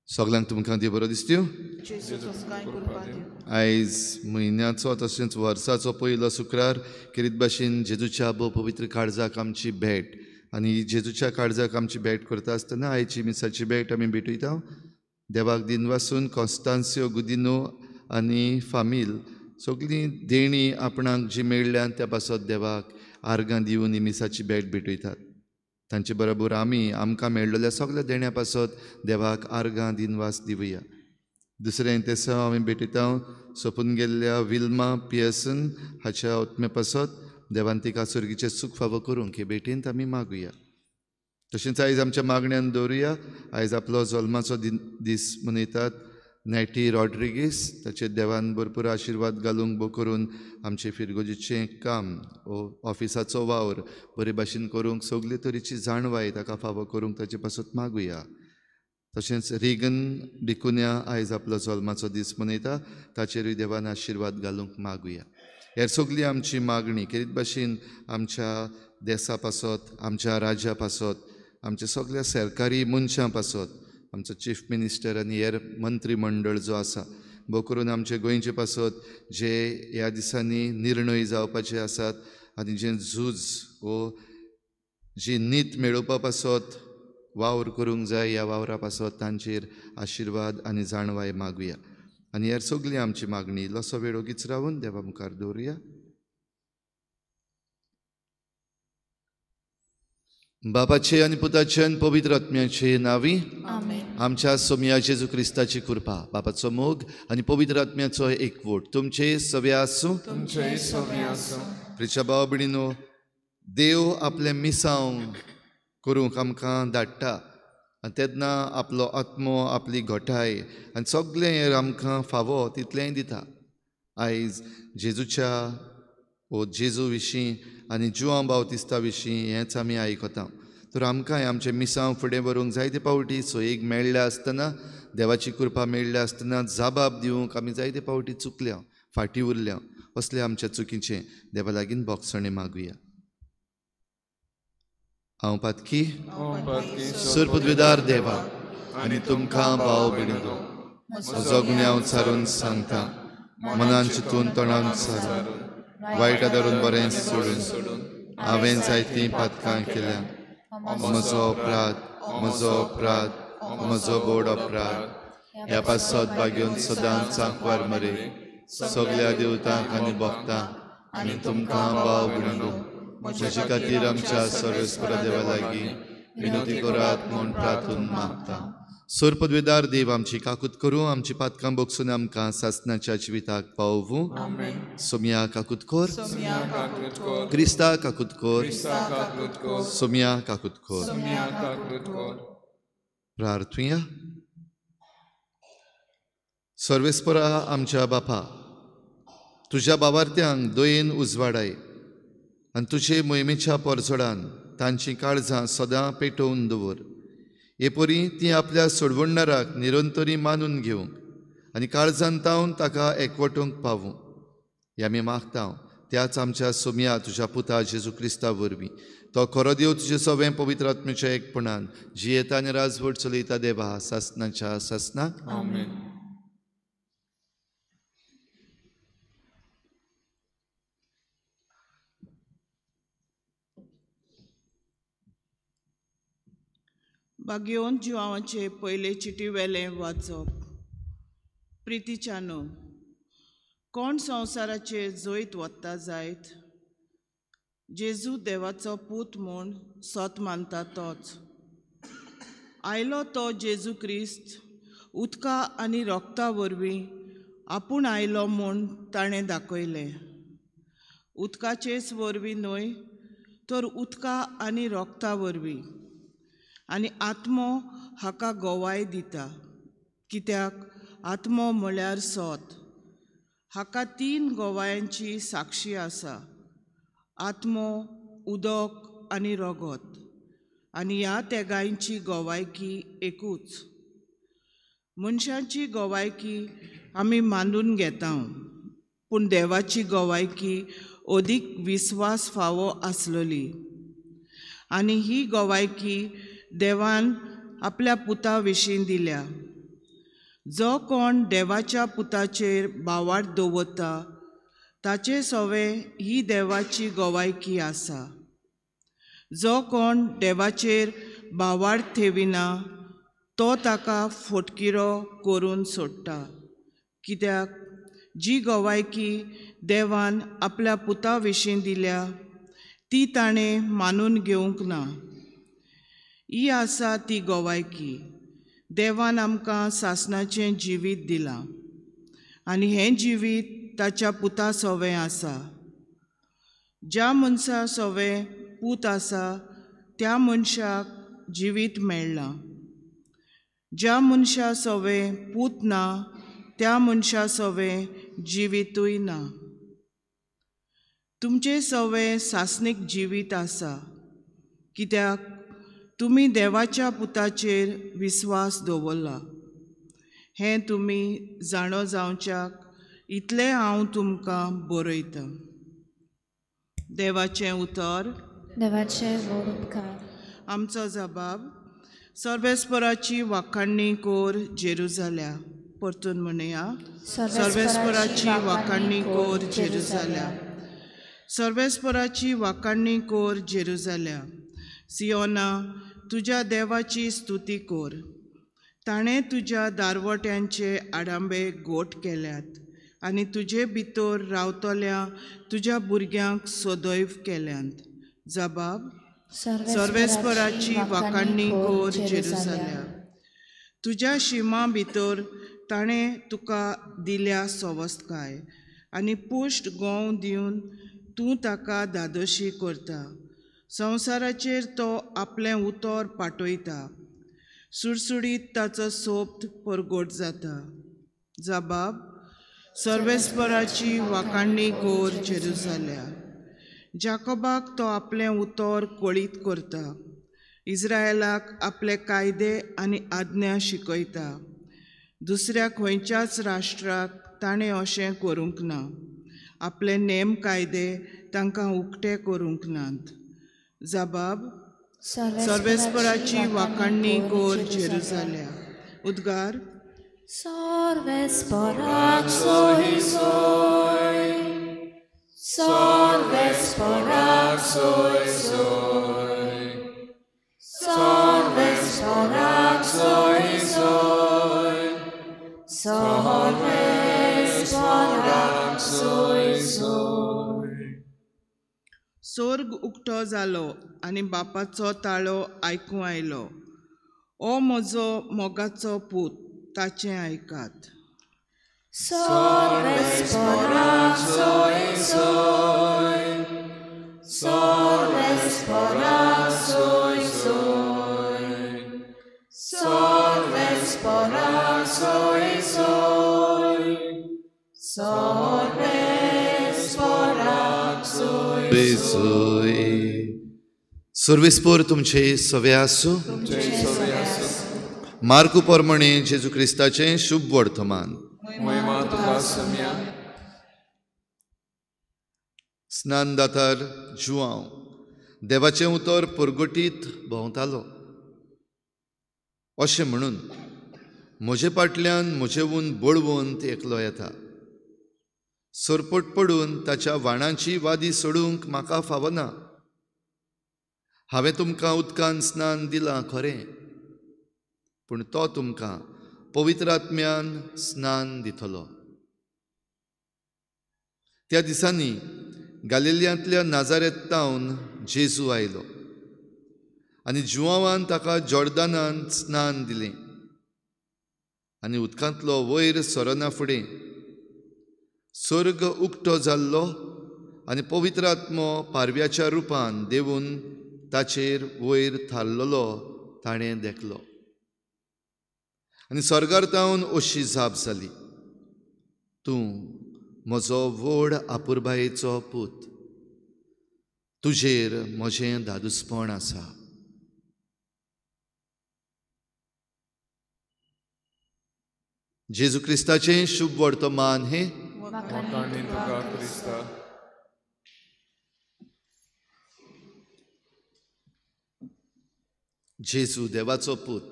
सगळ्यांक तुमकां देव बरो दिसत्यो। आयज म्हयन्याचो तशेंच वर्साचो पयलो शुक्रार केरीत भाशेन जेजूच्या भोव पवित्र काळजाक आमची भेट आनी जेजूच्या काळजाक आमची भेट करता आसतना आयची मिसाची भेट आमी भेटयता। देवाक दिनवासून कॉन्स्तान्सियो गुदिनो आनी फामील सगळीं देणी आपणाक जी मेळ्ळ्यान त्या पासत देवाक आर्गां दिवन ही मिसाची भेट भेटयतात। तांचे बरोबर आमी आमकां मेळ्ळेल्या सगळ्या देण्या पासत देवाक आर्गां दिनवास दिवया। दुसरें तेसांव आमी भेटयता सोंपून गेल्ल्या विल्मा पियर्सन हाच्या आत्म्या पासत देवान तिका सुर्गीचें सूख फावो करूंक हे भेटींत आमी मागुया। तशेंच आयज आमच्या मागण्यान दवरुया। आयज आपलो जल्माचो दीस मनयतात नॅटी रॉड्रिगीस, ताचेर देवान भरपूर आशिर्वाद घालूंक बो करून आमचें फिरगोजीचें काम वो ऑफिसाचो वावर बरे भाशेन करूंक सगळे तरेची जाणवाय ताका फावो करूंक ताचे पासत मागुया। तशेंच रिगन डिकुन्या आयज आपलो जल्माचो दीस मनयता, ताचेरूय देवान आशिर्वाद घालूंक मागुया। हेर सगळी आमची मागणी केरीत भाशेन आमच्या देसा पासत, आमच्या राज्या पासत, आमच्या सगळ्या सरकारी मनशां पासत, आमचो चीफ मिनिस्टर आनी हेर मंत्रीमंडळ जो आसा भोव करून आमचे गोंयचे पासत जे ह्या दिसांनी निर्णय जावपाचे आसात आनी जें झूज वो जी नीत मेळोवपा पासत वावर करूंक जाय ह्या वावरा पासत तांचेर आशिर्वाद आनी जाणवाय मागुया। आनी हेर सगळी आमची मागणी इल्लोसो वेळ ओगीच रावून देवा मुखार दवरुया। बापाचे आनी पुताचे आनी पवित्र आत्म्याचे नांवी आमच्या सोमया जेजू क्रिस्ताची कृपा, बापाचो मोग आनी पवित्र आत्म्याचो एकवट तुमचे सगळे आसूं। प्रिच्या भाव भयणीनो, देव आपलें मिसांव करूंक आमकां धाडटा आनी तेन्ना आपलो आत्मो, आपली घटाय आनी सगळें आमकां फावो तितलेंय दिता। आयज जेजूच्या वो जेजू विशीं आनी जुआंव बावतिस्ता विशीं हेंच आमी आयकता। तर आमकांय आमचें मिसांव फुडें व्हरूंक जायते पावटी सोयीक मेळ्ळ्या आसतना, देवाची कृपा मेळ्ळ्या आसतना जाबाब दिवंक आमी जायते पावटी चुकल्या, फाटीं उरल्या। असले आमच्या चुकीचें देवा लागीं बोगसणें मागुया. हांव पातकी सुरपदवीदार देवा आनी तुमकां भाव भयणींनो म्हजो गुन्यांव सारून सांगता, मनान चिंतून तोंडान सारून वायट धरून बरें सोडून हांवें जायतीं पातकां केल्या. म्हजो अपराध, म्हजो अपराध, म्हजो गोड अपराध. ह्या पासत बागेवन सदांच सांकवार मरे सगल्या देवतांक आनी भक्तांक आनी तुमकां भाव भयणींनो म्हजे खातीर आमच्या सर्वेस्परा देवा लागीं विनवती करात म्हूण प्रार्थून मागता. सोरपदवेदार देव आमची काकूत करूं, आमची पातकां बोगसून आमकां सासणाच्या जिविताक पावोवूं. सोमया काकूत कोर, क्रिस्ता काकूत कोर, सोमया काकूत कोर. प्रार्थुया. सर्वेस्परा आमच्या बापा, तुज्या बावार्थ्यांक दयेन उजवाडाय आनी तुजे मोहिमेच्या परजोडान तांचीं काळजां सदां पेटोवन दवर. हे परी ती आपल्या सोडवणदाराक निरंतरी मानून घेवंक आनी काळजान तावन ताका एकवटूंक पावूं. हे आमी मागता त्याच आमच्या सोमया तुज्या पुता जेजू क्रिस्ता वरवीं. तो खरो देव तुजे सवें पवित्र आत्म्याच्या एकपणान जियेता आनी राजवट चलयता देवा सासनाच्या सासनाक. आमेन. बागेवन जिवांचे पयले चिटी वेलें वाचप. प्रितीच्यानो, कोण संवसाराचेर जैत वता जायत जेजू देवाचो पूत म्हूण सत मानता तोच. आयलो तो जेजू क्रिस्त उदका आनी रोगता वरवीं आपूण आयलो म्हूण ताणें दाखयलें. उदकाचेच वरवीं न्हय तर उदका आनी रोगता वरवीं. आनी आत्मो हाका गवाय दिता, कित्याक आत्मो म्हळ्यार सत. हाका तीन गवायांची साक्षी आसा, आत्मो, उदक आनी रगत. आनी ह्या तेगांयची गवायकी एकूच. मनशांची गवायकी आमी मानून घेता, पूण देवाची गवायकी अदीक विस्वास फावो आसलेली. आनी ही गवायकी देवान आपल्या पुता विशीं दिल्या. जो कोण देवाच्या पुताचेर भावार्थ दवरता ताचे सवें ही देवाची गवायकी आसा. जो कोण देवाचेर भावार्थ ठेविना तो ताका फटकिरो करून सोडटा, कित्याक जी गवायकी देवान आपल्या पुता विशीं दिल्या ती ताणें मानून घेवंक ना. ही आसा ती गवायकी, देवान आमकां सासणाचें जिवीत दिलां आनी हें जिवीत ताच्या पुता सवें आसा. ज्या मनशा सवें पूत आसा त्या मनशाक जिवीत मेळ्ळां. ज्या मनशा सवें पूत ना त्या मनशा सवें जिवीतूय ना. तुमचें सवें सासणीक जिवीत आसा, कित्याक तुमी देवाच्या पुताचेर विस्वास दवरला. हें तुमी जाणो जावच्याक इतलें हांव तुमकां बरयतां. देवाचें उतर. देवाचें व्हड उपकार. आमचो जबाब. सर्वेस्पराची वाखाणणी कोर जेरुजाल्या. परतून म्हणया, सर्वेस्पराची वाखाणणी कोर जेरुजाल्या. सर्वेस्पराची वाखाणणी कोर जेरुजाल्या. सियोना, तुज्या देवाची स्तुती कोर. ताणें तुज्या दारवट्यांचे आडांबे गोट केल्यात आनी तुजे भितर रावतल्या तुज्या भुरग्यांक सदैव केल्यात. जबाब. सर्वेस्पराची वाखाणणी कोर जेरुजाल्या. तुज्या शिमा भितर ताणें तुका दिल्या सवस्तकाय आनी पुश्ट गोंव दिवन तूं ताका धादोशी करता. संवसाराचेर तो आपलें उतर पाठयता, सुडसुडीत ताचो सोप्त परगट जाता. जबाब. सर्वेस्पराची वाखाणणी कोर जेरुजाल्या. जाकोबाक तो आपलें उतर कळीत करता, इस्रायलाक आपले कायदे आनी आज्ञा शिकयता. दुसऱ्या खंयच्याच राष्ट्राक ताणें अशें करूंक ना, आपले नेम कायदे तांकां उक्ते करूंक नात. जबाब सर्वेस्पराची वाखाणणी कोर जेरुजाल्या. उद्गार सर्वेस्पराक सोय सोय, सर्वेस्पराक सोय सोय, सर्वेस्पराक सोय सोय, सर्वेस्पराक सोय सोय. सोर्ग उक्तो जालो आनी बापाचो ताळो आयकूं आयलो, ओ म्हजो मोगाचो पूत, ताचें आयकात. सर्वेस्पराक सोय सोय, सर्वेस्पराक सोय सोय, सर्वेस्पराक सोय सोय, सर्वेस्पराक सोय सोय. सर्वेस्पर तुमचे सवे आसूं. मार्कू प्रमाणे जेजू क्रिस्ताचें शुभ वर्तमान. स्नानदातार जुआंव देवाचें उतर परगटीत भोंवतालो, अशें म्हणून म्हजे फाटल्यान म्हजेवून बळवंत एकलो येता, सरपट पडून ताच्या वाणाची वादी सोडूंक म्हाका फावना. हांवें तुमकां उदकान स्नान दिलां खरें, पूण तो तुमकां पवित्र आत्म्यान स्नान दितलो. त्या दिसांनी गालिलियांतल्या नाजारेतावन जेजू आयलो आनी जुआंवान ताका जॉर्दानान स्नान दिलें. आनी उदकांतलो वयर सरना फुडें स्वर्ग उक्तो जाल्लो आनी पवित्र आत्मो पारव्याच्या रुपान देवून ताचेर वयर थारलेलो ताणें देखलो. आनी स्वर्गार तावन अशी जाप जाली, तूं म्हजो व्हड आपुरबायेचो पूत, तुजेर म्हजें धादोसपण आसा. जेजू क्रिस्ताचें शुभ वर्तमान हें. जेजू देवाचो पूत.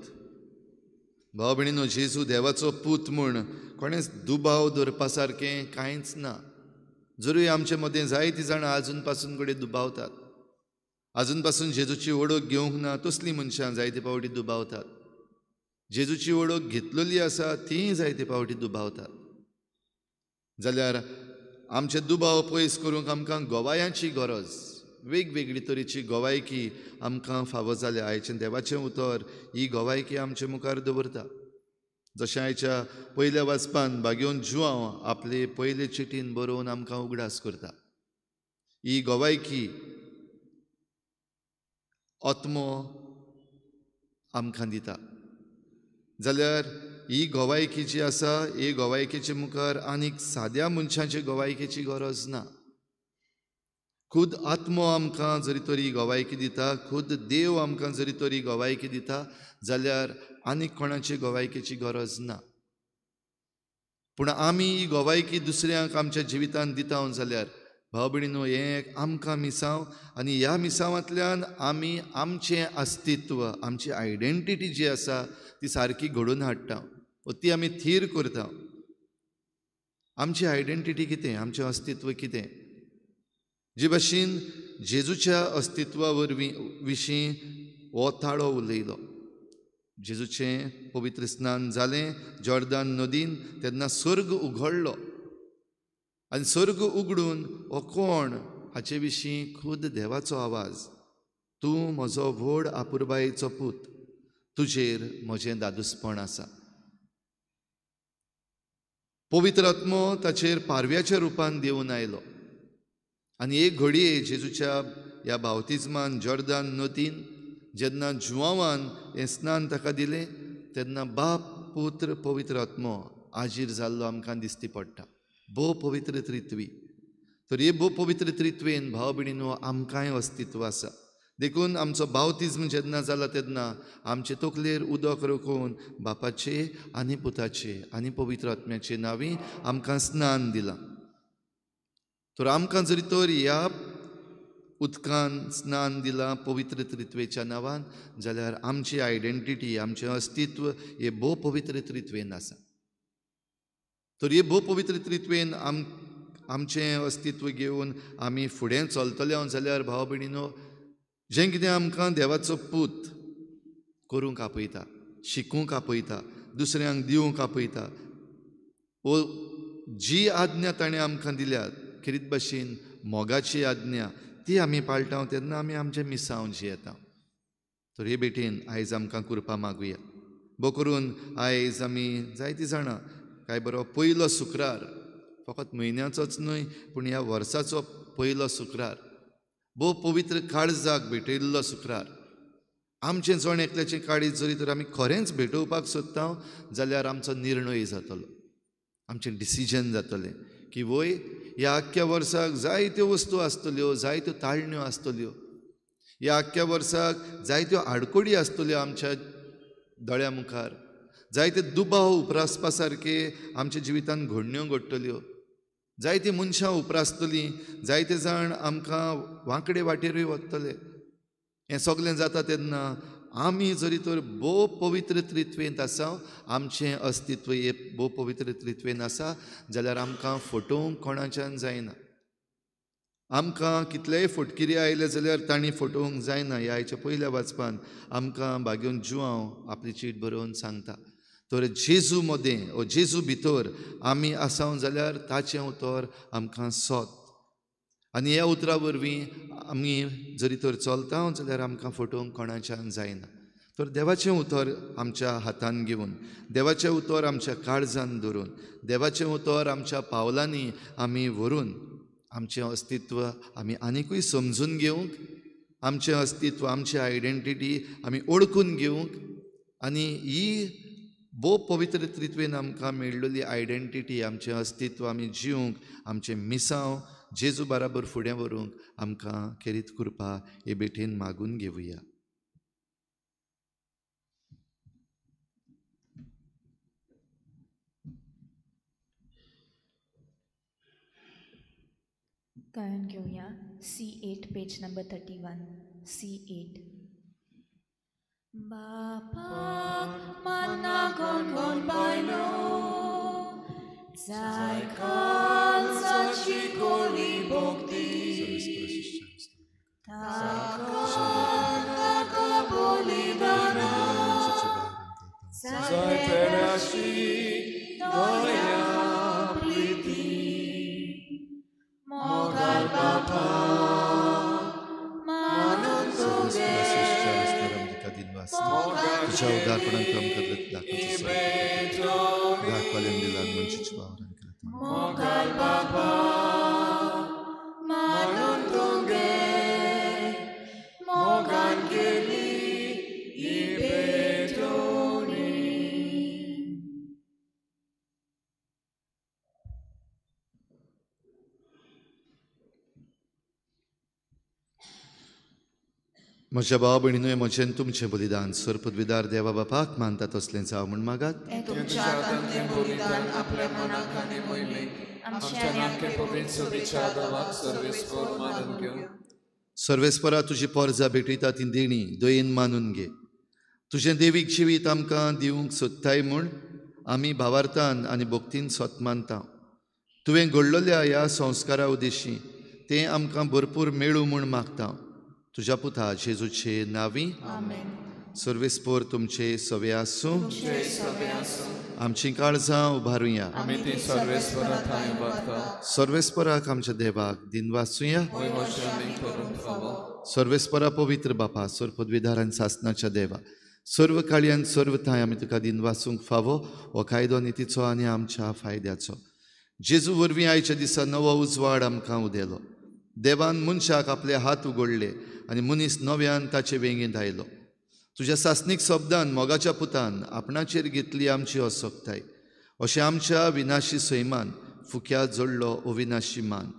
भाव भयणीनो, जेजू देवाचो पूत म्हूण कोणेंच दुबाव दवरपा सारकें कांयच ना. जरूय आमचे मदें जायतीं जाणां आजून पासून कडेन दुबावतात, आजून पासून जेजूची वळख घेवंक ना तसलीं मनशां जायते फावटी दुबावतात, जेजूची वळख घेतलेली आसा तींय जायते फावटी दुबावतात. जाल्यार आमचे दुबाव पयस करूंक आमकां गवायांची गरज, वेगवेगळी तरेची गवायकी आमकां फावो जाल्या. आयचें देवाचें उतर ही गवायकी आमचे मुखार दवरता. जशें आयच्या पयल्या वाचपान बागेवन जुआंव आपले पयले चिटीन बरोवन आमकां उगडास करता. ही गवायकी आत्मो आमकां दिता. जाल्यार ही गवायकी जी आसा, ही गवायकेचे मुखार आनीक साद्या मनशाचे गवायकेची गरज ना. खुद आत्मो आमकां जरी तरी गवायकी दिता, खुद देव आमकां जरी तरी गवायकी दिता, जाल्यार आनीक कोणाची गवायकेची गरज ना. पूण आमी ही गवायकी दुसऱ्यांक आमच्या जिवितांत दिता जाल्यार भाव भयणीनो, हें आमकां मिसांव आनी ह्या मिसांवांतल्यान आमी आमचें अस्तित्व, आमची आयडेंटिटी जी आसा ती सारकी घडोवन हाडटा, ती आमी थीर करता. आमची आयडेंटिटी कितें, आमचें अस्तित्व कितें? जे भाशेन जेजूच्या अस्तित्वा वरवीं विशीं हो ताळो उलयलो. जेजूचें पवित्र स्नान जालें जॉर्दान नदीन, तेन्ना स्वर्ग उगडलो आनी स्वर्ग उगडून हो कोण हाचे विशीं खुद देवाचो आवाज, तूं म्हजो व्हड आपुरबायेचो पूत, तुजेर म्हजें दादोसपण आसा. पवित्र आत्मो ताचेर पारव्याच्या रुपान देवून आयलो आनी एक घडये जेजूच्या ह्या बावतिज्मान जॉर्दान नदीन जेन्ना जुआंवान हें स्नान ताका दिलें तेन्ना बाप पुत्र पवित्र आत्मो आजीर जाल्लो आमकां दिसती पडटा. भोव पवित्र त्रित्वी. तर हे भोव पवित्र त्रित्वेन भाव भयणीनो आमकांय अस्तित्व आसा. देखून आमचो बावतिज्म जेन्ना जाला तेन्ना आमचे तकलेर उदक रकोवन बापाचे आनी पुताचे आनी पवित्र आत्म्याचे नांवी आमकां स्नान दिलां. तर आमकां जरी तर ह्या उदकान स्नान दिलां पवित्र त्रित्वेच्या नांवान जाल्यार आमची आयडेंटिटी, आमचें अस्तित्व हे भोव पवित्र त्रित्वेन आसा. तर हे भोव पवित्र त्रित्वेन आमचें अस्तित्व घेवन आमी फुडें चलतले जाल्यार भाव भयणीनो, जें कितें आमकां देवाचो पूत करूंक आपयता, शिकूंक आपयता, दुसऱ्यांक दिवंक आपयता, वो जी आज्ञा ताणें आमकां दिल्या खेरीत भाशेन मोगाची आज्ञा ती आमी पाळटा तेन्ना आमी आमचें मिसांव जियेता. तर हे भेटेन आयज आमकां कृपा मागुया. बो करून आयज आमी जायतीं जाणां काय बरो पयलो शुक्रार, फकत म्हयन्याचोच न्हय पूण ह्या वर्साचो पयलो शुक्रार, भोव पवित्र काळजाक भेटयल्लो शुक्रार. आमचें जण एकल्याचें काळीज जरी तर आमी खरेंच भेटोवपाक सोदता जाल्यार आमचो निर्णय जातलो, आमचें डिसिजन जातलें की वय ह्या आख्ख्या वर्साक जायत्यो वस्तू आसतल्यो, जायत्यो ताळण्यो आसतल्यो, ह्या आख्ख्या वर्साक जायत्यो आडकोडी आसतल्यो आमच्या दोळ्या मुखार, जायते दुबाव उप्रासपा सारके आमच्या जिवितान घडण्यो घडटल्यो, जायतीं मनशां उप्रासतलीं, जायते जाण आमकां वांकडे वाटेरूय वतले. हें सगळें जाता तेन्ना आमी जरी तर भोव पवित्र त्रित्वेंत आसा, आमचें अस्तित्व हे भोव पवित्र त्रित्वेन आसा जाल्यार आमकां फटोवंक कोणाच्यान जायना. आमकां कितलेय फटकिरी आयले जाल्यार तांणी फटोवंक जायना. ह्या आयच्या पयल्या वाचपान आमकां बागेवन जुआंव आपली चीट बरोवन सांगता. तर जेजू मदें ओ जेजू भितर आमी आसाव जाल्यार ताचें उतर आमकां सोत, आनी ह्या उतरा वरवीं आमी जरी तर चलता जाल्यार आमकां फटोवंक कोणाच्यान जायना. तर देवाचें उतर आमच्या हातान घेवन, देवाचें उतर आमच्या काळजान धरून, देवाचें उतर आमच्या पावलांनी आमी व्हरून आमचें अस्तित्व आमी आनिकूय समजून घेवंक, आमचें अस्तित्व, आमची आयडेंटिटी आमी ओळखून घेवंक, आनी ही भोव पवित्र त्रित्वेन आमकां मेळिल्ली आयडेंटिटी, आमचें अस्तित्व आमी जिवंक, आमचें मिसांव जेजू बराबर फुडें व्हरूंक आमकां खेरीत कृपा हे भेटेन मागून घेवया. गायन घेवया C8 page number 31 C8. बापाक मन्ना कोण कोण पायलो जाय खालसाची कोली भोगती ताका बलिदाना जाय पेराशी दया प्रीती मोगाल बापा मानून तुगे तुझ्या उदारपणान आमकां दाखोवचो दाखवाल्यान दिला मनशाच्या वावरान केला. मोगाल बापा मानून तुगे मोगान केली ही भेटवणी. म्हज्या भाव भयणीनूय म्हजें तुमचें बलिदान सर्पदविदार देवा बापाक मानता तसलें जावं म्हूण मागात. तुमच्या हातांतलें बलिदान आपल्या मनाक आनी मोहिमेक आमच्या नामके पवित्र सोबीच्या देवाक सर्वेस्पर मानून घेवं. सर्वेस्परा तुजी पोरजा भेटयता ती देणी दयेन मानून घे. तुजें देवीक जिवीत आमकां दिवंक सोदताय म्हूण आमी भावार्थान आनी भक्तीन सोत मानता. तुवें घडलेल्या ह्या संस्कारा उद्देशी तें आमकां भरपूर मेळूं म्हूण मागता. तुज्या पुता जेजूचे नांवी सर्वेस्पर तुमचे सवे आसूं. आमची काळजां उबारुया. सर्वेस्पराक आमच्या देवाक दिनवासुया. सर्वेस्परा पवित्र बापा, सर्वपदवीधार आनी सासनाच्या देवा, सर्व काळी आनी सर्व थांय आमी तुका दिनवासूंक फावो हो कायदो नितीचो आनी आमच्या फायद्याचो. जेजू वरवीं आयच्या दिसा नवो उजवाड आमकां उदेलो. देवान मनशाक आपले हात उगडले आनी मनीस नव्यान ताचे वेंगेंत आयलो. तुज्या सासणीक शब्दान मोगाच्या पुतान आपणाचेर घेतली आमची असक्ताय. अशें आमच्या विनाशी सैमान फुक्या जोडलो अविनाशी मान.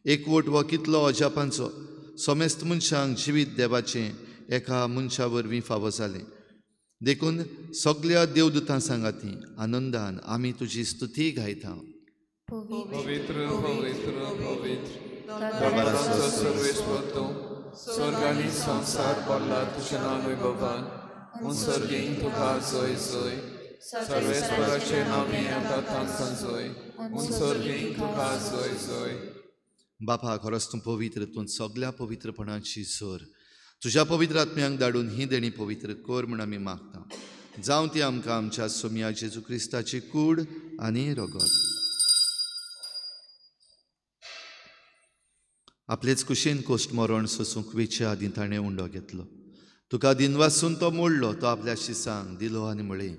एकवट हो कितलो अजापांचो समेस्त मनशांक जिवीत देवाचें एका मनशा वरवीं फावो जालें. देखून सगल्या देवदूतां सांगाती आनंदान आमी तुजी स्तुती गायता. पवित्र पवित्र पवित्र दरबाराचो सर्वेस्पर तूं, स्वर्ग आनी संवसार भरला तुज्या नांव वैभवान, उंसर्गीं तुका जय जय. सर्वेस्पराचें नांव येता तांकां जय, उंसर्गीं तुका जय जय. बापा, खरोच तूं पवित्र, तूं सगल्या पवित्रपणाची सर. तुज्या पवित्र आत्म्यांक धाडून ही देणी पवित्र कर म्हूण आमी मागता. जावं ती आमकां आमच्या सोमया जेजू क्रिस्ताची कूड आनी रगत. आपलेच कुशीन कोश्ट मरण सोसूंक वेचे आदीं ताणें उंडो घेतलो. तुका दिनवासून तो मोडलो, तो आपल्या शिसांक दिलो आनी म्हळें,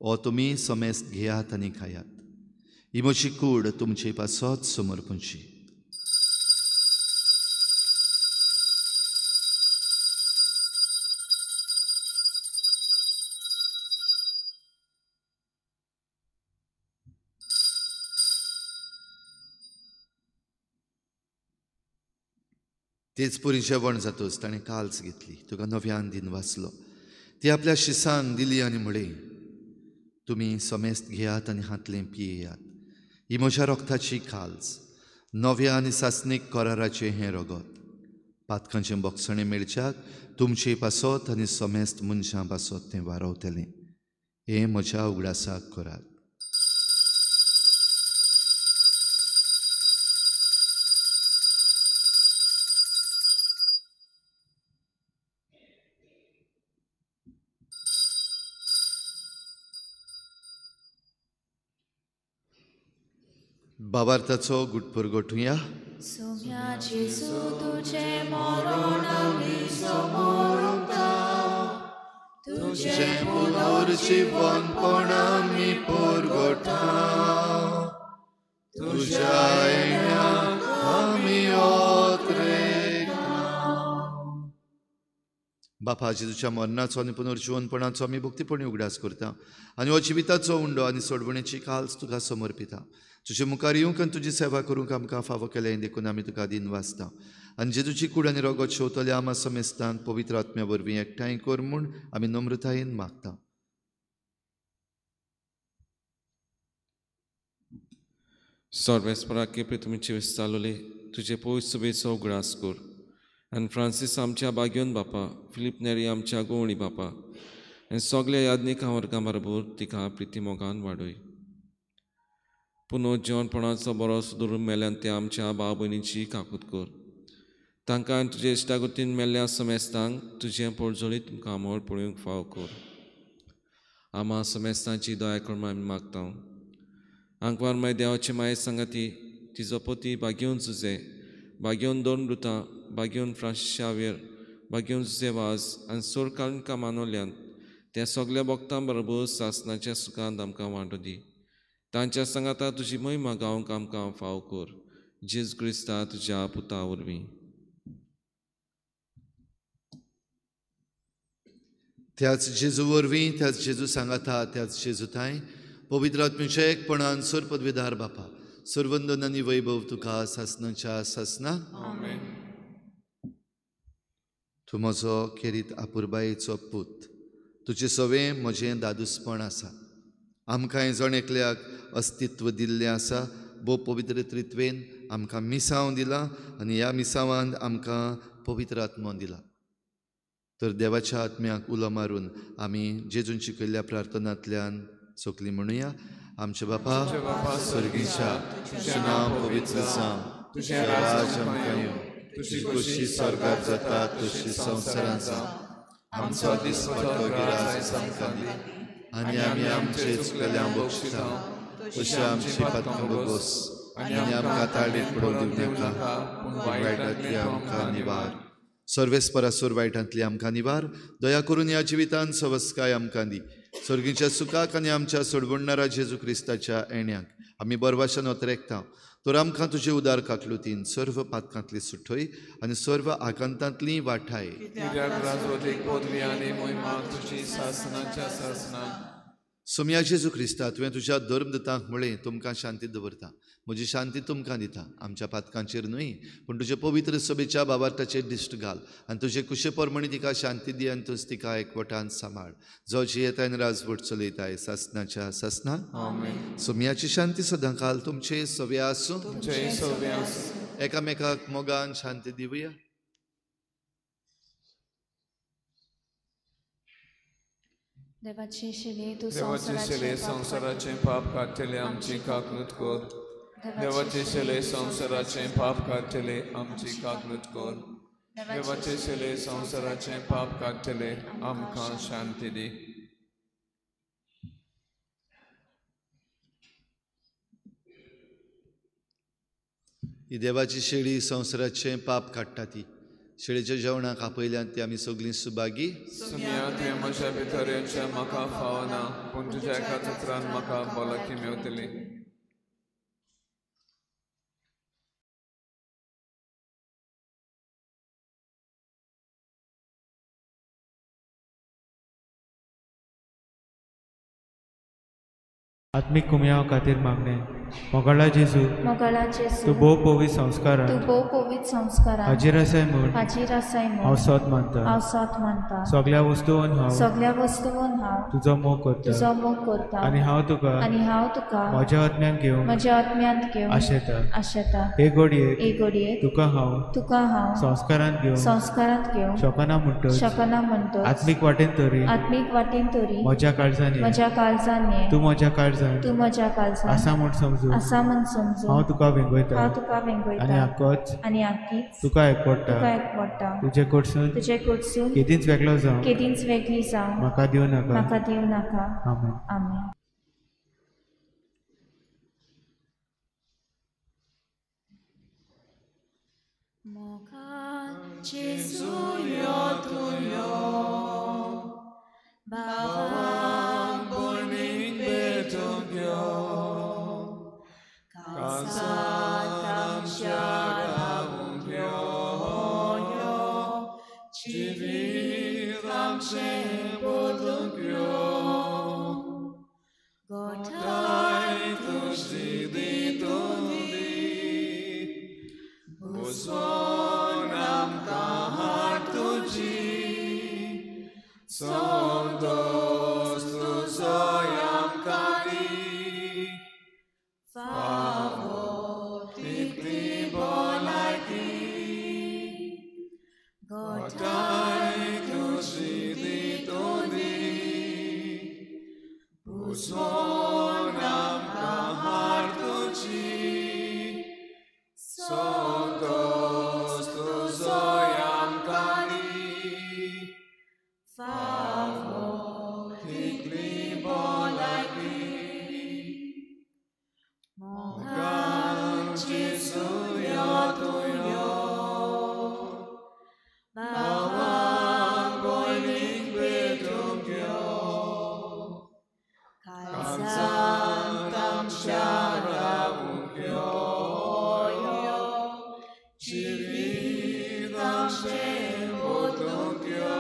ओ तुमी समेस्त घेयात आनी खायात, ही म्हजी कूड तुमचे पासत समर्पणची. तेच पुरी जेवण जातच ताणें काल्स घेतली, तुका नव्यान दिनवासलो, ती आपल्या शिसांक दिली आनी म्हळें, तुमी समेस्त घेयात आनी हातलें पियेयात, ही म्हज्या रोगताची काल्स, नव्या आनी सासणीक कराराचें हें रगत. पातकांचें बोगसणें मेळच्याक तुमचे पासत आनी समेस्त मनशां पासत तें वारवतलें. हें म्हज्या उगडासाक करात. बाबार्थाचो गुटपूर गोठुया. सोम्या जेजू तुझे मरण आमी समोरता, तुझे पुनर्जीवनपण आमी पुरगोठा, तुझ्या येण्याक आमी ओत्रेता. बापा, जेजूच्या मरणाचो आनी पुनर्जीवनपणाचो आमी भक्तीपणी उगडास करता आनी हो जिविताचो उंडो आनी सोडवणेची काल्स तुका समर्पिता. तुजे मुखार येवंक आनी तुजी सेवा करूंक आमकां फावो केलें देखून आमी तुका दिनवासता. आनी जेजूची कूड आनी रगत शेवतल्या आमा समेस्तांक पवित्र आत्म्या वरवीं एकठांय कर म्हूण आमी नम्रतायेन मागता. सर्वेस्पराके प्रितमीचे विस्तारले तुजे पयस सुबेचो उगडास कर आनी फ्रांसीस आमच्या बागयोन बापा, फिलीप नेरी आमच्या गोवणी बापा आनी सगल्या याज्ञिकां वर्गां बरोबर तिका प्रिती मोगान वाडय. पुनर्जीवनपणाचो बरो सुदरून मेल्यान ते आमच्या भाव भयणीची काकूत कर. तांकां तुजे इश्टागतीन मेल्ल्या समेस्तांक तुजें पोळजोळीत तुमकां मोळ पळोवंक फाव कर. आमा समेस्तांची दया करून आमी मागता. आंकवार माय देवाची माये सांगाती तिजो पती बागेवन जुजे, बागेवन दोन मृतां, बागेवन फ्रांसीस शावेर, बागेवन जुजे वाज आनी सोरकालीन कामानोल्यान त्या सगल्या भक्तां बरोबर सासनाच्या सुखांत आमकां वांटो दी. तांच्या सांगाता तुजी महिमा गावंक आमकां फाव कर. जेजू क्रिस्ता तुज्या पुता वरवीं. त्याच जेजू वरवीं, त्याच जेजू सांगाता, त्याच जेजू थांय पवित्र आत्म्याच्या एकपणान सर पदवीधार बापा, सर्वंदन आनी वैभव तुका सासनाच्या सासना. आमेन. तूं म्हजो खेरीत आपुरबायेचो पूत, तुजें सवें म्हजें दादूसपण आसा. आमकां जण एकल्याक अस्तित्व दिल्लें आसा. भोव पवित्र त्रित्वेन आमकां मिसांव दिलां आनी ह्या मिसांवान आमकां पवित्र आत्मो दिला. तर देवाच्या आत्म्याक उलो मारून आमी जेजून शिकयल्ल्या प्रार्थनांतल्यान सोकली म्हणुया. आमचे बापा स्वर्गीच्या, तुजें नांव पवित्र जावं, तुजें राज आमकां येवं, तुजी खोशी स्वर्गार जाता तशी संवसारांत जावं. आमचो दिसपट्टो गिरास आमकां दी आनी आमी आमचे चुकलेल्या बक्षिता तशें आमची पातकां बोगोस आनी आमकां ताळेक पडोवंक दिवं नाका, पूण वायटांतली आमकां निवार. सर्वेस्परासूर वायटांतली आमकां निवार. दया करून ह्या जिवितान सवस्काय आमकां दी. स्वर्गीच्या सुखाक आनी आमच्या सोडवणणारा जेजू क्रिस्ताच्या येण्याक आमी बरवाशान ओतरेकता. तर आमकां तुजे उदार काकलुतीन सर्व पातकांतली सुठय आनी सर्व आकांतांतली वाठाय. सोमया जेजू क्रिस्ता, तुवें तुज्या धर्मदूतांक म्हळें, तुमकां शांती दवरता, म्हजी शांती तुमकां दिता. आमच्या पातकांचेर न्हय पूण तुजे पवित्र सभेच्या बाबार्थाचेर दिश्ट घाल आनी तुजे कुशे परमणी तिका शांती दी आनी तूंच तिका एकवटान सांबाळ. जो जियेताय आनी राजवट चलयताय सासनाच्या सासना. सोमयाची शांती सदांकाल तुमचे सवे आसूं. एकामेकाक मोगान शांती दिवया. देवाचे शेले तूं देवाचे शेले संवसाराचें पाप काडटले आमची काकूत कर. देवाचे शेले संवसाराचें पाप काडटले आमची काकूत कर. देवाचे शेले संवसाराचें पाप काडटले आमकां शांती दी. ही देवाची शेळी संवसाराचें पाप काडटा ती शेळीच्या जेवणाक आपयल्यान ती आमी सगळीं सुभागी. सुमिया तुवें म्हज्या भितर येवचें म्हाका फावना, पूण तुज्या एका उतरान म्हाका भलायकी मेवतली. आत्मीक कुमयाव खातीर मागणें. मोगाळा जेजू, तूं भोव पवित्र संस्कारांत हाजीर आसाय म्हूण हांव सोत मानता. सगळ्या वस्तून हांव तुजो मोग करता आनी हांव तुका म्हज्या आत्म्यांत घेवंक आशेता. हे घडयेक तुका हांव संस्कारांत घेवंक शकना म्हणटच आत्मीक वाटेन तरी म्हज्या काळजान ये, तूं म्हज्या काळजान आसा म्हूण समजू हांव तुका वेंगयता आनी आकीच तुका एकवटा. तुजे कडसून केदींच वेगळो जावं म्हाका दिवं नाका. आमेन. जेजू यो तूं यो, भावांक भयणींक भेटूंक यो, काळजांत आमच्या रावूंक यो, यो जिवीत आमचें बदलूंक यो, गोठाय तुजी दितूं दी, बुजोवन आमकां हाड तुजी, संतोश तुजो आमकां दी, फावो तितली भलायकी, गोठाय तुजी दितूं दी, बुजोवन आमकां हाड तुजी, संतोश तुजो आमकां दी, फावो तितली भलायकी. मोगान जेजू यो तूं यो, भावांक भयणींक भेटूंक यो, काळजांत आमच्या रावूंक यो, यो जिवीत आमचें बदलूंक यो.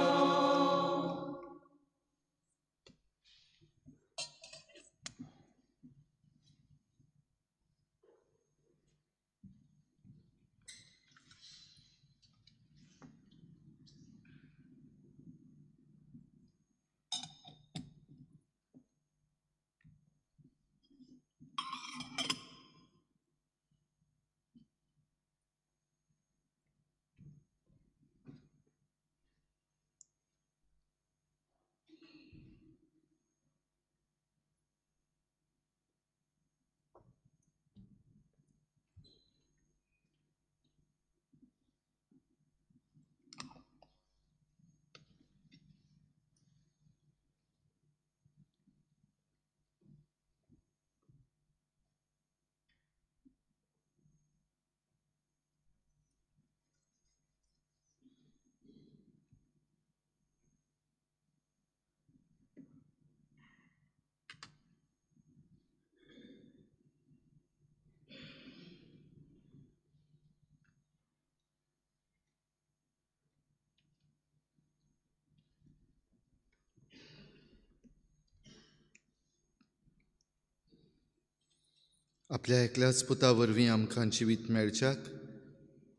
आपल्या एकल्याच पुता वरवीं आमकां जिवीत मेळच्याक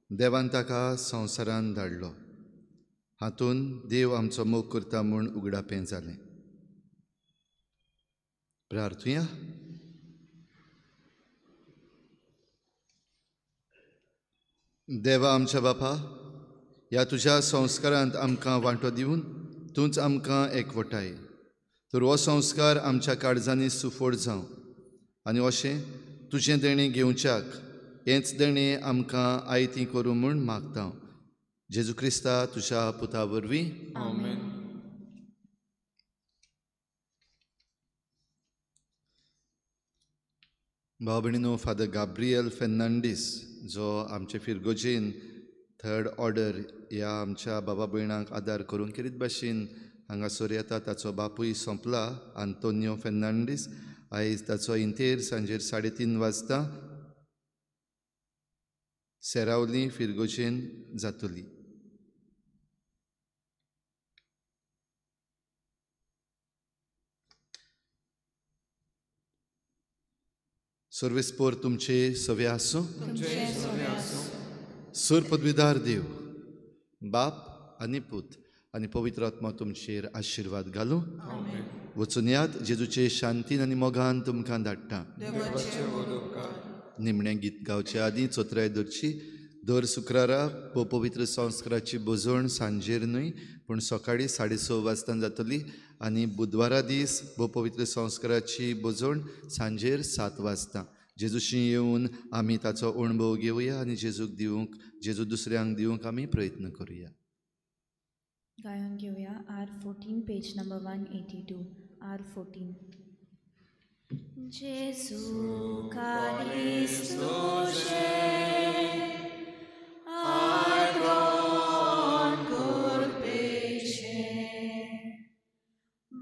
देवान ताका संवसारान धाडलो. हातून देव आमचो मोग करता म्हूण उगडापें जालें. प्रार्थुया. देवा आमच्या बापा, ह्या तुज्या संस्कारांत आमकां वांटो दिवन तूंच आमकां एकवटाय, तर हो संस्कार आमच्या काळजांनी सुफोड जावं आनी अशें तुजें देणें घेवच्याक हेंच देणें आमकां आयती करूं म्हूण मागता, जेजू क्रिस्ता तुज्या पुता वरवीं. आमेन. भाव भयणीनो, फादर गाब्रियल फेर्नांडीस जो आमचे फिरगोजेन थर्ड ऑर्डर ह्या आमच्या बाबा भयणांक आदार करूंक खेरीत भाशेन हांगासर येता, ताचो बापूय सोंपला आंतोनियो फेर्नांडीस. आयज ताचो इंतेर सांजेर 3:30 वाजता सेरावली फिरगोजेन जातली. सर्वेस्पोर तुमचे सवे आसूं. सुर पदवीदार देव बाप आनी पूत आनी पवित्र आत्मा तुमचेर आशिर्वाद घालूं. वचून यात, जेजूचे शांतीन आनी मोगान तुमकां धाडटा. निमणें गीत गावचे आदीं चोत्राय धरची. दर शुक्रारा पवित्र संस्काराची भोजवण सांजेर न्हय पूण सकाळीं 6:30 वाजता जातली आनी बुधवारा दीस पवित्र संस्काराची भोजवण सांजेर 7 वाजता. जेजूशी येवन आमी ताचो अणभव घेवया आनी जेजूक दिवंक, जेजू दुसऱ्यांक दिवंक आमी प्रयत्न करुया. गायन घेवया R14 page number 182. R14. Jesu Kristu argon कुर्पेशे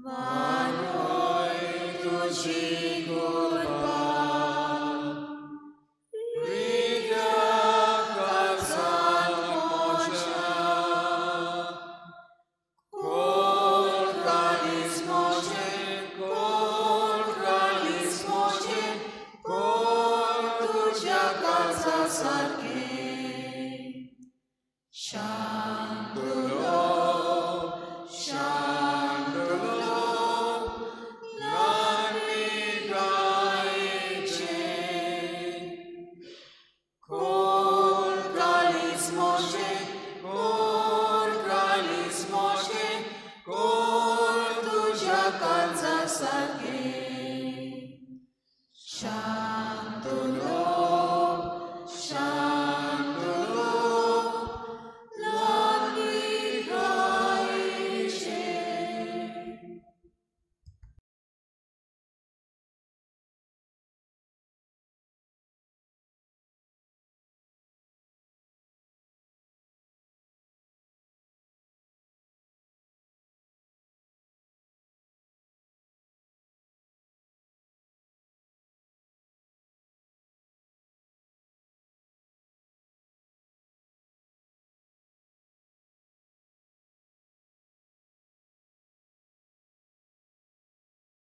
वालोय तुझी